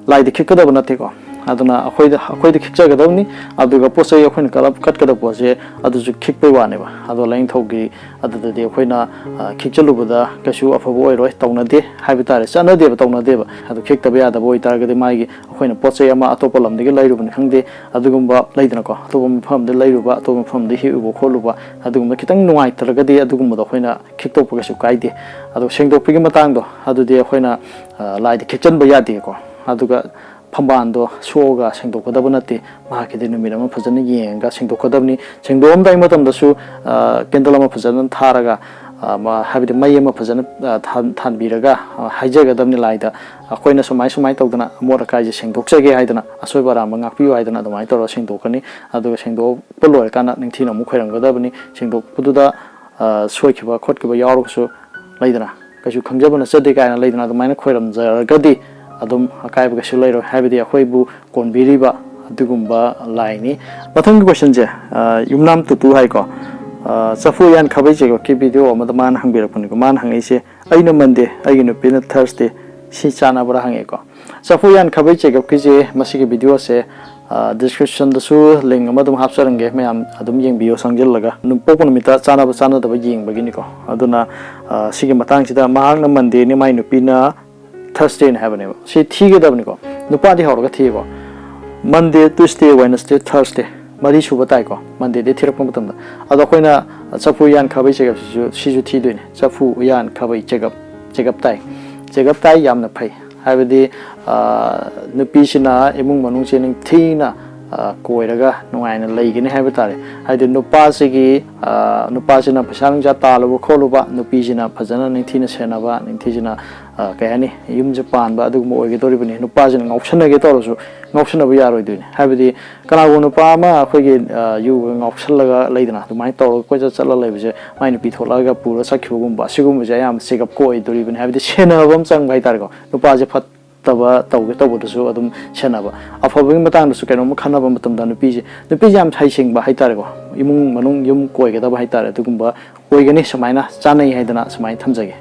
ꯂꯥꯏꯗ ꯈꯤꯛꯀꯗꯕ ꯅꯠꯇꯦꯀꯣ꯫ ꯑꯗꯨꯅ ꯑꯩꯈꯣꯏꯗ, ꯑꯩꯈꯣꯏꯗ ꯈꯤꯛꯆꯒꯗꯕꯅꯤ꯫ ꯑꯗꯨꯒ ꯄꯣꯠ ꯆꯩ ꯑꯩꯈꯣꯏꯅ ꯀꯠꯂꯞ-, ꯀꯠꯀꯗꯕ ꯄꯣꯠꯁꯦ ꯑꯗꯨꯁꯨ ꯈꯤꯛꯄꯩ ꯋꯥꯅꯦꯕ꯫ ꯑꯗꯣ ꯂꯥꯏꯅꯤꯡꯊꯧꯒꯤ ꯑꯗꯨꯗꯗꯤ ꯑꯩꯈꯣꯏꯅ, ꯑ, ꯈꯤꯛꯆꯜꯂꯨꯕꯗ ꯀꯩꯁꯨ ꯑꯐꯕ ꯑꯣꯏꯔꯣꯏ, ꯇꯧꯅꯗꯦ ꯍꯥꯏꯕ ꯇꯥꯔꯦ, ꯆꯠꯅꯗꯦꯕ, ꯇꯧꯅꯗꯦꯕ꯫ ꯑꯗꯨ ꯈꯤꯛꯇꯕ ꯌꯥꯗꯕ ꯑꯣꯏꯇꯥꯔꯒꯗꯤ ꯃꯥꯒꯤ ꯑꯩꯈꯣꯏꯅ ꯄꯣꯠ ꯆꯩ ꯑꯃ ꯑꯇꯣꯞꯄ ꯂꯝꯗꯒꯤ ꯂꯩꯔꯨꯕꯅꯤ ꯈꯪꯗꯦ, ꯑꯗꯨꯒꯨꯝꯕ ꯂꯩꯗꯅꯀꯣ, ꯑꯇꯣꯞꯄ ꯃꯐꯝꯗ ꯂꯩꯔꯨꯕ, ꯑꯇꯣꯞꯄ ꯃꯐꯝꯗ ꯍꯦꯛꯎꯕ ꯈꯣꯠꯂꯨꯕ, ꯑꯗꯨꯒꯨꯝꯕ ꯈꯤꯇꯪ ꯅꯨꯡꯉꯥꯏꯇ꯭ꯔꯒꯗꯤ ꯑꯗꯨꯒꯨꯝꯕꯗꯣ ꯑꯩꯈꯣꯏꯅ ꯈꯤꯛꯇꯣꯛꯄ ꯀꯩꯁꯨ ꯀꯥꯏꯗꯦ꯫ ꯑꯗꯣ ꯁꯦꯡꯗꯣꯛꯄꯒꯤ ꯃꯇꯥꯡꯗꯣ ꯑꯗꯨꯗꯤ ꯑꯩꯈꯣꯏꯅ, ꯑ, ꯂꯥꯏꯗ ꯈꯤꯛꯆꯟꯕ ꯌꯥꯗꯦꯀꯣ꯫ ꯑꯗꯨꯒ ꯐꯝꯕꯥꯜꯗꯣ ꯁꯣꯛꯑꯒ ꯁꯦꯡꯗꯣꯛꯀꯗꯕ ꯅꯠꯇꯦ꯫ ꯃꯍꯥꯛꯀꯤꯗꯤ ꯅꯨꯃꯤꯠ ꯑꯃ ꯐꯖꯅ ꯌꯦꯡꯉꯒ ꯁꯦꯡꯗꯣꯛꯀꯗꯕꯅꯤ꯫ ꯁꯦꯡꯗꯣꯛꯑꯝꯗꯥꯏ ꯃꯇꯝꯗꯁꯨ, ꯑ, ꯀꯦꯟꯗꯜ ꯑꯃ ꯐꯖꯅ ꯊꯥꯔꯒ, ꯑ, ꯃ-, ꯍꯥꯏꯕꯗꯤ ꯃꯩ ꯑꯃ ꯐꯖꯅ, ꯑ, ꯊꯥꯟ-, ꯊꯥꯟꯕꯤꯔꯒ, ꯑ, ꯍꯥꯏꯖꯒꯗꯕꯅꯤ ꯂꯥꯏꯗ, "ꯑꯩꯈꯣꯏꯅ ꯁꯨꯃꯥꯏ ꯁꯨꯃꯥꯏꯅ ꯇꯧꯗꯅ ꯑꯃꯣꯠ ꯑꯀꯥꯏꯁꯦ ꯁꯦꯡꯗꯣꯛꯆꯒꯦ" ꯍꯥꯏꯗꯅ, "ꯑꯁꯣꯏꯕ ꯑꯔꯥꯟꯕ ꯉꯥꯛꯄꯤꯌꯨ" ꯍꯥꯏꯗꯅ ꯑꯗꯨꯃꯥꯏꯅ ꯇꯧꯔꯒ ꯁꯦꯡꯗꯣꯛꯀꯅꯤ꯫ ꯑꯗꯨꯒ ꯁꯦꯡꯗꯣꯛꯄ ꯂꯣꯏꯔꯀꯥꯟꯗ ꯅꯤꯡꯊꯤꯅ ꯑꯃꯨꯛ ꯈꯣꯏꯔꯝꯒꯗꯕꯅꯤ꯫ ꯁꯦꯡꯗꯣꯛꯄꯗꯨꯗ, ꯑ, ꯁꯣꯏꯈꯤꯕ ꯈꯣꯠꯈꯤꯕ ꯌꯥꯎꯔꯒꯁꯨ ꯂꯩꯗꯅ, "ꯀꯩꯁꯨ ꯈꯪꯖꯕ ꯅꯠꯆꯗꯦ" ꯀꯥꯏꯅ ꯂꯩꯗꯅ, ꯑꯗꯨꯃꯥꯏꯅ ꯈꯣꯏꯔꯝꯖꯔꯒꯗꯤ ꯑꯗꯨꯝ ꯑꯀꯥꯏꯕ ꯀꯩꯁꯨ ꯂꯩꯔꯣꯏ, ꯍꯥꯏꯕꯗꯤ ꯑꯩꯈꯣꯏꯕꯨ ꯀꯣꯟꯕꯤꯔꯤꯕ ꯑꯗꯨꯒꯨꯝꯕ ꯂꯥꯏꯅꯤ꯫ ꯃꯊꯪꯒꯤ ꯀꯣꯏꯁꯟꯁꯦ, ꯌꯨꯝꯅꯥꯝ ꯇꯨꯇꯨ ꯍꯥꯏꯀꯣ, ꯆꯐꯨ ꯎꯌꯥꯟ ꯈꯥꯕꯩ ꯆꯦꯒꯞꯀꯤ ꯚꯤꯗꯤꯑꯣ ꯑꯃꯗ ꯃꯥꯅ ꯍꯪꯕꯤꯔꯛꯄꯅꯤꯀꯣ꯫ ꯃꯥꯅ ꯍꯪꯉꯛꯏꯁꯦ, "ꯑꯩꯅ ꯃꯟꯗꯦ, ꯑꯩꯒꯤ ꯅꯨꯄꯤꯅ ꯊꯔꯁꯗꯦ, ꯁꯤ ꯆꯥꯟꯅꯕ꯭ꯔꯥ?" ꯍꯪꯉꯛꯑꯦꯀꯣ꯫ ꯆꯐꯨ ꯎꯌꯥꯟ ꯈꯥꯕꯩ ꯆꯦꯒꯞꯀꯤꯁꯦ, ꯃꯁꯤꯒꯤ ꯚꯤꯗꯤꯑꯣꯁꯦ ꯗꯤꯁꯀ꯭ꯔꯤꯞꯁꯟꯗꯁꯨ ꯂꯤꯡ ꯑꯃ ꯑꯗꯨꯝ ꯍꯥꯞꯆꯔꯝꯒꯦ, ꯃꯌꯥꯝ ꯑꯗꯨꯝ ꯌꯦꯡꯕꯤꯌꯣ ꯆꯪꯁꯤꯜꯂꯒ꯫ ꯅꯨ- ꯄꯣꯛꯄ ꯅꯨꯃꯤꯠꯇ ꯆꯥꯟꯅꯕ ꯆꯥꯟꯅꯗꯕ ꯌꯦꯡꯕꯒꯤꯅꯤꯀꯣ꯫ ꯑꯗꯨꯅ ꯁꯤꯒꯤ ꯃꯇꯥꯡꯁꯤꯗ ꯃꯍꯥꯛꯅ ꯃꯟꯗꯦꯅꯤ, ꯃꯥꯏ ꯅꯨꯄꯤꯅ ꯊꯔꯁꯗꯦꯅꯤ ꯍꯥꯏꯕꯅꯦꯕ꯫ ꯁꯤ ꯊꯤꯒꯗꯕꯅꯤꯀꯣ꯫ ꯅꯨꯄꯥꯗꯤ ꯍꯧꯔꯒ ꯊꯤꯌꯦꯀꯣ꯫ ꯃꯟꯗꯦ, ꯇ꯭ꯌꯨꯁꯗꯦ, ꯋꯦꯅꯁꯗꯦ, ꯊꯔꯁꯗꯦ, ꯃꯔꯤ ꯁꯨꯕ ꯇꯥꯏꯀꯣ, ꯃꯟꯗꯦꯗꯤ ꯊꯤꯔꯛꯄ ꯃꯇꯝꯗ꯫ ꯑꯗꯣ ꯑꯩꯈꯣꯏꯅ ꯆꯐꯨ ꯎꯌꯥꯟ ꯈꯥꯕꯩ ꯆꯦꯒꯞꯁꯤꯁꯨ, ꯁꯤꯁꯨ ꯊꯤꯗꯣꯏꯅꯦ꯫ ꯆꯐꯨ ꯎꯌꯥꯟ ꯈꯥꯕꯩ ꯆꯦꯒꯞ, ꯆꯦꯒꯞ ꯇꯥꯏ꯫ ꯆꯦꯒꯞ ꯇꯥꯏ ꯌꯥꯝꯅ ꯐꯩ꯫ ꯍꯥꯏꯕꯗꯤ, ꯑ, ꯅꯨꯄꯤꯁꯤꯅ ꯏꯃꯨꯡ ꯃꯅꯨꯡꯁꯦ ꯅꯤꯡꯊꯤꯅ, ꯑ, ꯀꯣꯏꯔꯒ ꯅꯨꯡꯉꯥꯏꯅ ꯂꯩꯒꯅꯤ ꯍꯥꯏꯕ ꯇꯥꯔꯦ꯫ ꯍꯥꯏꯗꯤ ꯅꯨꯄꯥꯁꯤꯒꯤ, ꯑ, ꯅꯨꯄꯥꯁꯤꯅ ꯄꯩꯁꯥ ꯅꯨꯡꯁꯥ ꯇꯥꯜꯂꯨꯕ ꯈꯣꯠꯂꯨꯕ, ꯅꯨꯄꯤꯁꯤꯅ ꯐꯖꯅ ꯅꯤꯡꯊꯤꯅ ꯁꯦꯟꯅꯕ, ꯅꯤꯡꯊꯤꯖꯅ, ꯑ, ꯀꯩ ꯍꯥꯏꯅꯤ, ꯌꯨꯝꯁꯦ ꯄꯥꯟꯕ ꯑꯗꯨꯒꯨꯝꯕ ꯑꯣꯏꯒꯗꯧꯔꯤꯕꯅꯤ꯫ ꯅꯨꯄꯥꯁꯤꯅ ꯉꯥꯎꯁꯟꯅꯒꯦ ꯇꯧꯔꯁꯨ ꯉꯥꯎꯁꯟꯅꯕ ꯌꯥꯔꯣꯏꯗꯣꯏꯅꯤ꯫ ꯍꯥꯏꯕꯗꯤ ꯀꯅꯥꯒꯨꯝꯕ ꯅꯨꯄꯥ ꯑꯃ ꯑꯩꯈꯣꯏꯒꯤ, ꯑ, ꯌꯨꯒ ꯉꯥꯎꯁꯜꯂꯒ ꯂꯩꯗꯅ, ꯑꯗꯨꯃꯥꯏꯅ ꯇꯧꯔꯒ ꯀꯣꯏꯆꯠ ꯆꯠꯂ ꯂꯩꯕꯁꯦ, ꯃꯥꯏ ꯅꯨꯄꯤ ꯊꯣꯛꯂꯛꯑꯒ ꯄꯨꯔ ꯆꯠꯈꯤꯕꯒꯨꯝꯕ, ꯑꯁꯤꯒꯨꯝꯕꯁꯦ ꯑꯌꯥꯝꯕ ꯆꯦꯒꯞꯀ ꯑꯣꯏꯗꯣꯔꯤꯕꯅꯤ꯫ ꯍꯥꯏꯕꯗꯤ ꯁꯦꯟꯅꯕ ꯑꯃ ꯆꯪꯕ ꯍꯥꯏꯇꯥꯔꯦꯀꯣ꯫ ꯅꯨꯄꯥꯁꯦ ꯐꯠꯇꯕ ꯇꯧꯒꯦ ꯇꯧꯕꯗꯁꯨ ꯑꯗꯨꯝ ꯁꯦꯟꯅꯕ꯫ ꯑꯐꯕꯒꯤ ꯃꯇꯥꯡꯗꯁꯨ ꯀꯩꯅꯣꯝꯃ ꯈꯟꯅꯕ ꯃꯇꯝꯗ ꯅꯨꯄꯤꯁꯦ, ꯅꯨꯄꯤꯁꯦ ꯌꯥꯝ ꯍꯩꯁꯤꯡꯕ ꯍꯥꯏꯇꯥꯔꯦꯀꯣ꯫ ꯏꯃꯨꯡ ꯃꯅꯨꯡ ꯌꯨꯝ ꯀꯣꯏꯒꯗꯕ ꯍꯥꯏꯇꯥꯔꯦ, ꯑꯗꯨꯒꯨꯝꯕ ꯑꯣꯏꯒꯅꯤ꯫ ꯁꯨꯃꯥꯏꯅ ꯆꯥꯅꯩ ꯍꯥꯏꯗꯅ ꯁꯨꯃꯥꯏꯅ ꯊꯝꯖꯒꯦ꯫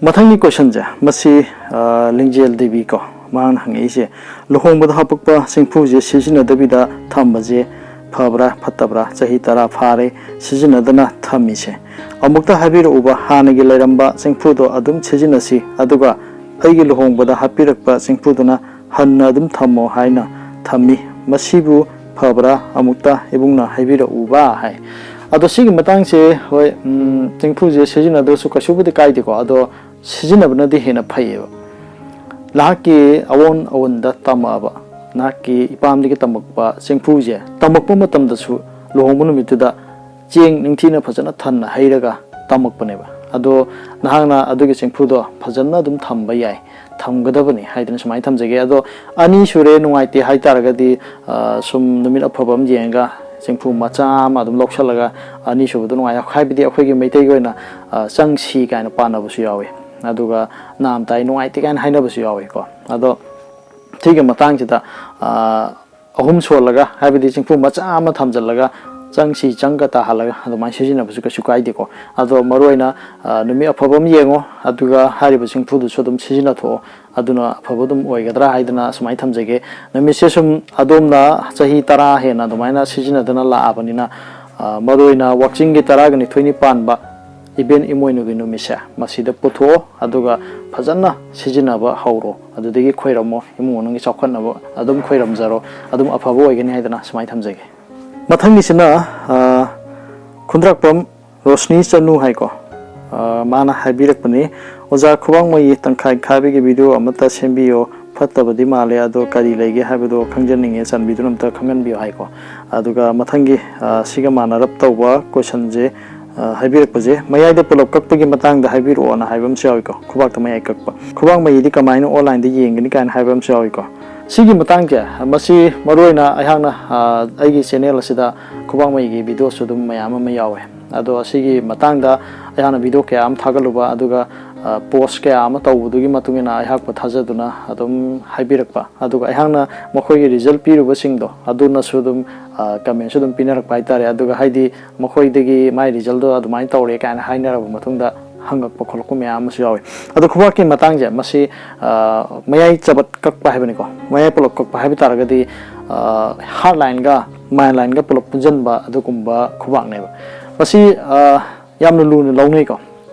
ꯃꯊꯪꯒꯤ ꯀꯣꯏꯁꯟꯁꯦ, ꯃꯁꯤ, ꯑ, ꯂꯤꯡꯖꯦꯜ ꯗꯦꯕꯤ ꯀꯣ, ꯃꯍꯥꯛꯅ ꯍꯪꯉꯛꯏꯁꯦ, "ꯂꯨꯍꯣꯡꯕꯗ ꯍꯥꯄꯛꯄ ꯆꯦꯡꯐꯨꯁꯦ ꯁꯤꯖꯤꯟꯅꯗꯕꯤꯗ ꯊꯝꯕꯁꯦ ꯐꯕ꯭ꯔꯥ ꯐꯠꯇꯕ꯭ꯔꯥ? ꯆꯍꯤ ꯇꯔꯥ ꯐꯥꯔꯦ ꯁꯤꯖꯤꯟꯅꯗꯅ ꯊꯝꯃꯤꯁꯦ꯫ ꯑꯃꯨꯛꯇ ꯍꯥꯏꯕꯤꯔꯛꯎꯕ, ꯍꯥꯟꯅꯒꯤ ꯂꯩꯔꯝꯕ ꯆꯦꯡꯐꯨꯗꯣ ꯑꯗꯨꯝ ꯁꯤꯖꯤꯟꯅꯁꯤ, ꯑꯗꯨꯒ ꯑꯩꯒꯤ ꯂꯨꯍꯣꯡꯕꯗ ꯍꯥꯞꯄꯤꯔꯛꯄ ꯆꯦꯡꯐꯨꯗꯨꯅ ꯍꯟꯅ ꯑꯗꯨꯝ ꯊꯝꯃꯣ ꯍꯥꯏꯅ ꯊꯝꯃꯤ꯫ ꯃꯁꯤꯕꯨ ꯐꯕ꯭ꯔꯥ? ꯑꯃꯨꯛꯇ ꯏꯕꯨꯡꯅ ꯍꯥꯏꯕꯤꯔꯛꯎꯕ" ꯍꯥꯏ꯫ ꯑꯗꯣ ꯁꯤꯒꯤ ꯃꯇꯥꯡꯁꯦ, ꯍꯣꯏ, ꯎꯝ, ꯆꯦꯡꯐꯨꯁꯦ ꯁꯤꯖꯤꯟꯅꯗ꯭ꯔꯁꯨ ꯀꯩꯁꯨꯕꯨꯗꯤ ꯀꯥꯏꯗꯦꯀꯣ꯫ ꯑꯗꯣ ꯁꯤꯖꯤꯟꯅꯕꯅꯗꯤ ꯍꯦꯟꯅ ꯐꯩꯌꯦꯕ꯫ ꯅꯍꯥꯛꯀꯤ ꯑꯑꯣꯟ ꯑꯑꯣꯟꯗ ꯇꯝꯃꯛꯑꯕ, ꯅꯍꯥꯛꯀꯤ ꯏꯄꯥꯝꯗꯒꯤ ꯇꯝꯃꯛꯄ ꯆꯦꯡꯐꯨꯁꯦ ꯇꯝꯃꯛꯄ ꯃꯇꯝꯗꯁꯨ ꯂꯨꯍꯣꯡꯕ ꯅꯨꯃꯤꯠꯇꯨꯗ ꯆꯦꯡ ꯅꯤꯡꯊꯤꯅ ꯐꯖꯅ ꯊꯟꯅ ꯍꯩꯔꯒ ꯇꯝꯃꯛꯄꯅꯦꯕ꯫ ꯑꯗꯣ ꯅꯍꯥꯛꯅ ꯑꯗꯨꯒꯤ ꯆꯦꯡꯐꯨꯗꯣ ꯐꯖꯅ ꯑꯗꯨꯝ ꯊꯝꯕ ꯌꯥꯏ, ꯊꯝꯒꯗꯕꯅꯤ ꯍꯥꯏꯗꯅ ꯁꯨꯃꯥꯏꯅ ꯊꯝꯖꯒꯦ꯫ ꯑꯗꯣ ꯑꯅꯤ ꯁꯨꯔꯦ, ꯅꯨꯡꯉꯥꯏꯇꯦ ꯍꯥꯏꯇꯥꯔꯒꯗꯤ, ꯑ, ꯁꯨꯝ ꯅꯨꯃꯤꯠ ꯑꯐꯕ ꯑꯃ ꯌꯦꯡꯉꯒ ꯆꯦꯡꯐꯨ ꯃꯆꯥ ꯑꯃ ꯑꯗꯨꯝ ꯂꯧꯁꯜꯂꯒ, ꯑꯅꯤꯁꯨꯕꯗꯣ ꯅꯨꯡꯉꯥꯏ, ꯍꯥꯏꯕꯗꯤ ꯑꯩꯈꯣꯏꯒꯤ ꯃꯩꯇꯩꯒꯤ ꯑꯣꯏꯅ, ꯑ, ꯆꯪꯁꯤ ꯀꯥꯏꯅ ꯄꯥꯟꯅꯕꯁꯨ ꯌꯥꯎꯋꯤ꯫ ꯑꯗꯨꯒ ꯅꯥꯝ ꯇꯥꯏ, ꯅꯨꯡꯉꯥꯏꯇꯦ ꯀꯥꯏꯅ ꯍꯥꯏꯅꯕꯁꯨ ꯌꯥꯎꯋꯤꯀꯣ꯫ ꯑꯗꯣ ꯁꯤꯒꯤ ꯃꯇꯥꯡꯁꯤꯗ, ꯑ, ꯑꯍꯨꯝ ꯁꯣꯜꯂꯒ, ꯍꯥꯏꯕꯗꯤ ꯆꯦꯡꯐꯨ ꯃꯆꯥ ꯑꯃ ꯊꯝꯖꯤꯜꯂꯒ, ꯆꯪꯁꯤ ꯆꯪꯒ ꯇꯥꯍꯜꯂꯒ ꯑꯗꯨꯃꯥꯏꯅ ꯁꯤꯖꯤꯟꯅꯕꯁꯨ ꯀꯩꯁꯨ ꯀꯥꯏꯗꯦꯀꯣ꯫ ꯑꯗꯣ ꯃꯔꯨꯑꯣꯏꯅ, ꯑ, ꯅꯨꯃꯤꯠ ꯑꯐꯕ ꯑꯃ ꯌꯦꯡꯉꯣ, ꯑꯗꯨꯒ ꯍꯥꯏꯔꯤꯕ ꯆꯦꯡꯐꯨꯗꯨꯁꯨ ꯑꯗꯨꯝ ꯁꯤꯖꯤꯟꯅꯊꯣꯛꯑꯣ꯫ ꯑꯗꯨꯅ ꯑꯐꯕ ꯑꯗꯨꯝ ꯑꯣꯏꯒꯗ꯭ꯔꯥ ꯍꯥꯏꯗꯅ ꯁꯨꯃꯥꯏꯅ ꯊꯝꯖꯒꯦ꯫ ꯅꯨꯃꯤꯠꯁꯦ ꯁꯨꯝ ꯑꯗꯣꯝꯅ ꯆꯍꯤ ꯇꯔꯥ ꯍꯦꯟꯅ ꯑꯗꯨꯃꯥꯏꯅ ꯁꯤꯖꯤꯟꯅꯗꯨꯅ ꯂꯥꯛꯑꯕꯅꯤꯅ, ꯑ, ꯃꯔꯨꯑꯣꯏꯅ ꯋꯥꯛꯆꯤꯡꯒꯤ ꯇꯔꯥꯒ ꯅꯤꯊꯣꯏꯅꯤ ꯄꯥꯟꯕ ꯏꯕꯦꯟ ꯏꯃꯣꯏꯅꯨꯒꯤ ꯅꯨꯃꯤꯠꯁꯦ ꯃꯁꯤꯗ ꯄꯨꯊꯣꯛꯑꯣ, ꯑꯗꯨꯒ ꯐꯖꯅ ꯁꯤꯖꯤꯟꯅꯕ ꯍꯧꯔꯣ꯫ ꯑꯗꯨꯗꯒꯤ ꯈꯣꯏꯔꯝꯃꯣ, ꯏꯃꯨꯡ ꯃꯅꯨꯡꯒꯤ ꯆꯥꯎꯈꯠꯅꯕ ꯑꯗꯨꯝ ꯈꯣꯏꯔꯝꯖꯔꯣ, ꯑꯗꯨꯝ ꯑꯐꯕ ꯑꯣꯏꯒꯅꯤ ꯍꯥꯏꯗꯅ ꯁꯨꯃꯥꯏꯅ ꯊꯝꯖꯒꯦ꯫ ꯃꯊꯪꯒꯤꯁꯤꯅ, ꯑ, ꯈꯨꯟꯗ꯭ꯔꯥꯛꯄꯝ ꯔꯣꯁꯅꯤ ꯆꯅꯨ ꯍꯥꯏꯀꯣ꯫ ꯑ, ꯃꯥꯅ ꯍꯥꯏꯕꯤꯔꯛꯄꯅꯤ, "ꯑꯣꯖꯥ, ꯈꯨꯕꯥꯛ ꯃꯩ ꯇꯪꯈꯥꯏ ꯈꯥꯏꯕꯒꯤ ꯚꯤꯗꯤꯑꯣ ꯑꯃꯠꯇ ꯁꯦꯝꯕꯤꯌꯣ, ꯐꯠꯇꯕꯗꯤ ꯃꯥꯜꯂꯦ, ꯑꯗꯣ ꯀꯔꯤ ꯂꯩꯒꯦ ꯍꯥꯏꯕꯗꯣ ꯈꯪꯖꯅꯤꯡꯉꯦ, ꯆꯥꯟꯕꯤꯗꯨꯅ ꯑꯝꯇ ꯈꯪꯍꯟꯕꯤꯌꯨ" ꯍꯥꯏꯀꯣ꯫ ꯑꯗꯨꯒ ꯃꯊꯪꯒꯤ, ꯑ, ꯁꯤꯒ ꯃꯥꯟꯅꯔꯞ ꯇꯧꯕ ꯀꯣꯏꯁꯟꯁꯦ, ꯑ, ꯍꯥꯏꯕꯤꯔꯛꯄꯁꯦ, "ꯃꯌꯥꯏꯗ ꯄꯨꯂꯞ ꯀꯛꯄꯒꯤ ꯃꯇꯥꯡꯗ ꯍꯥꯏꯕꯤꯔꯛꯑꯣꯅ" ꯍꯥꯏꯕ ꯑꯃꯁꯨ ꯌꯥꯎꯏꯀꯣ, ꯈꯨꯕꯥꯛꯇ ꯃꯌꯥꯏ ꯀꯛꯄ꯫ "ꯈꯨꯕꯥꯛ ꯃꯩꯗꯤ ꯀꯃꯥꯏꯅ ꯑꯣꯟꯂꯥꯏꯟꯗ ꯌꯦꯡꯒꯅꯤ?" ꯀꯥꯏꯅ ꯍꯥꯏꯕ ꯑꯃꯁꯨ ꯌꯥꯎꯏꯀꯣ꯫ ꯁꯤꯒꯤ ꯃꯇꯥꯡꯁꯦ, ꯃꯁꯤ ꯃꯔꯨꯑꯣꯏꯅ ꯑꯩꯍꯥꯛꯅ, ꯑ, ꯑꯩꯒꯤ ꯆꯦꯅꯦꯜ ꯑꯁꯤꯗ ꯈꯨꯕꯥꯛ ꯃꯩꯒꯤ ꯚꯤꯗꯤꯑꯣꯁꯨ ꯑꯗꯨꯝ ꯃꯌꯥꯝ ꯑꯃ ꯌꯥꯎꯋꯦ꯫ ꯑꯗꯣ ꯑꯁꯤꯒꯤ ꯃꯇꯥꯡꯗ ꯑꯩꯍꯥꯛꯅ ꯚꯤꯗꯤꯑꯣ ꯀꯌꯥ ꯑꯃ ꯊꯥꯒꯠꯂꯨꯕ, ꯑꯗꯨꯒ, ꯑ, ꯄꯣꯁ ꯀꯌꯥ ꯑꯃ ꯇꯧꯕꯗꯨꯒꯤ ꯃꯇꯨꯡ ꯏꯟꯅ ꯑꯩꯍꯥꯛꯄꯨ ꯊꯥꯖꯗꯨꯅ ꯑꯗꯨꯝ ꯍꯥꯏꯕꯤꯔꯛꯄ, ꯑꯗꯨꯒ ꯑꯩꯍꯥꯛꯅ ꯃꯈꯣꯏꯒꯤ ꯔꯤꯖꯜ ꯄꯤꯔꯨꯕꯁꯤꯡꯗꯣ ꯑꯗꯨꯅꯁꯨ ꯑꯗꯨꯝ, ꯑ, ꯀꯃꯦꯟꯁꯨ ꯑꯗꯨꯝ ꯄꯤꯅꯔꯛꯄ ꯍꯥꯏꯇꯥꯔꯦ꯫ ꯑꯗꯨꯒ ꯍꯥꯏꯗꯤ ꯃꯈꯣꯏꯗꯒꯤ ꯃꯥꯏ ꯔꯤꯖꯜꯗꯣ ꯑꯗꯨꯃꯥꯏꯅ ꯇꯧꯔꯦ ꯀꯥꯏꯅ ꯍꯥꯏꯅꯔꯕ ꯃꯇꯨꯡꯗ ꯍꯪꯉꯛꯄ ꯈꯣꯠꯂꯛꯄ ꯃꯌꯥꯝ ꯑꯃꯁꯨ ꯌꯥꯎꯋꯤ꯫ ꯑꯗꯣ ꯈꯨꯕꯥꯛꯀꯤ ꯃꯇꯥꯡꯁꯦ, ꯃꯁꯤ, ꯑ, ꯃꯌꯥꯏ ꯆꯕꯠ ꯀꯛꯄ ꯍꯥꯏꯕꯅꯤꯀꯣ, ꯃꯌꯥꯏ ꯄꯨꯂꯞ ꯀꯛꯄ ꯍꯥꯏꯕ ꯇꯥꯔꯒꯗꯤ, ꯑ, ꯍꯥꯔꯠ ꯂꯥꯏꯟꯒ ꯃꯥꯏꯟ ꯂꯥꯏꯟꯒ ꯄꯨꯂꯞ ꯄꯨꯟꯁꯤꯟꯕ ꯑꯗꯨꯒꯨꯝꯕ ꯈꯨꯕꯥꯛꯅꯦꯕ꯫ ꯃꯁꯤ, ꯑ, ꯌꯥꯝꯅ ꯂꯨꯅ ꯂꯧꯅꯩꯀꯣ꯫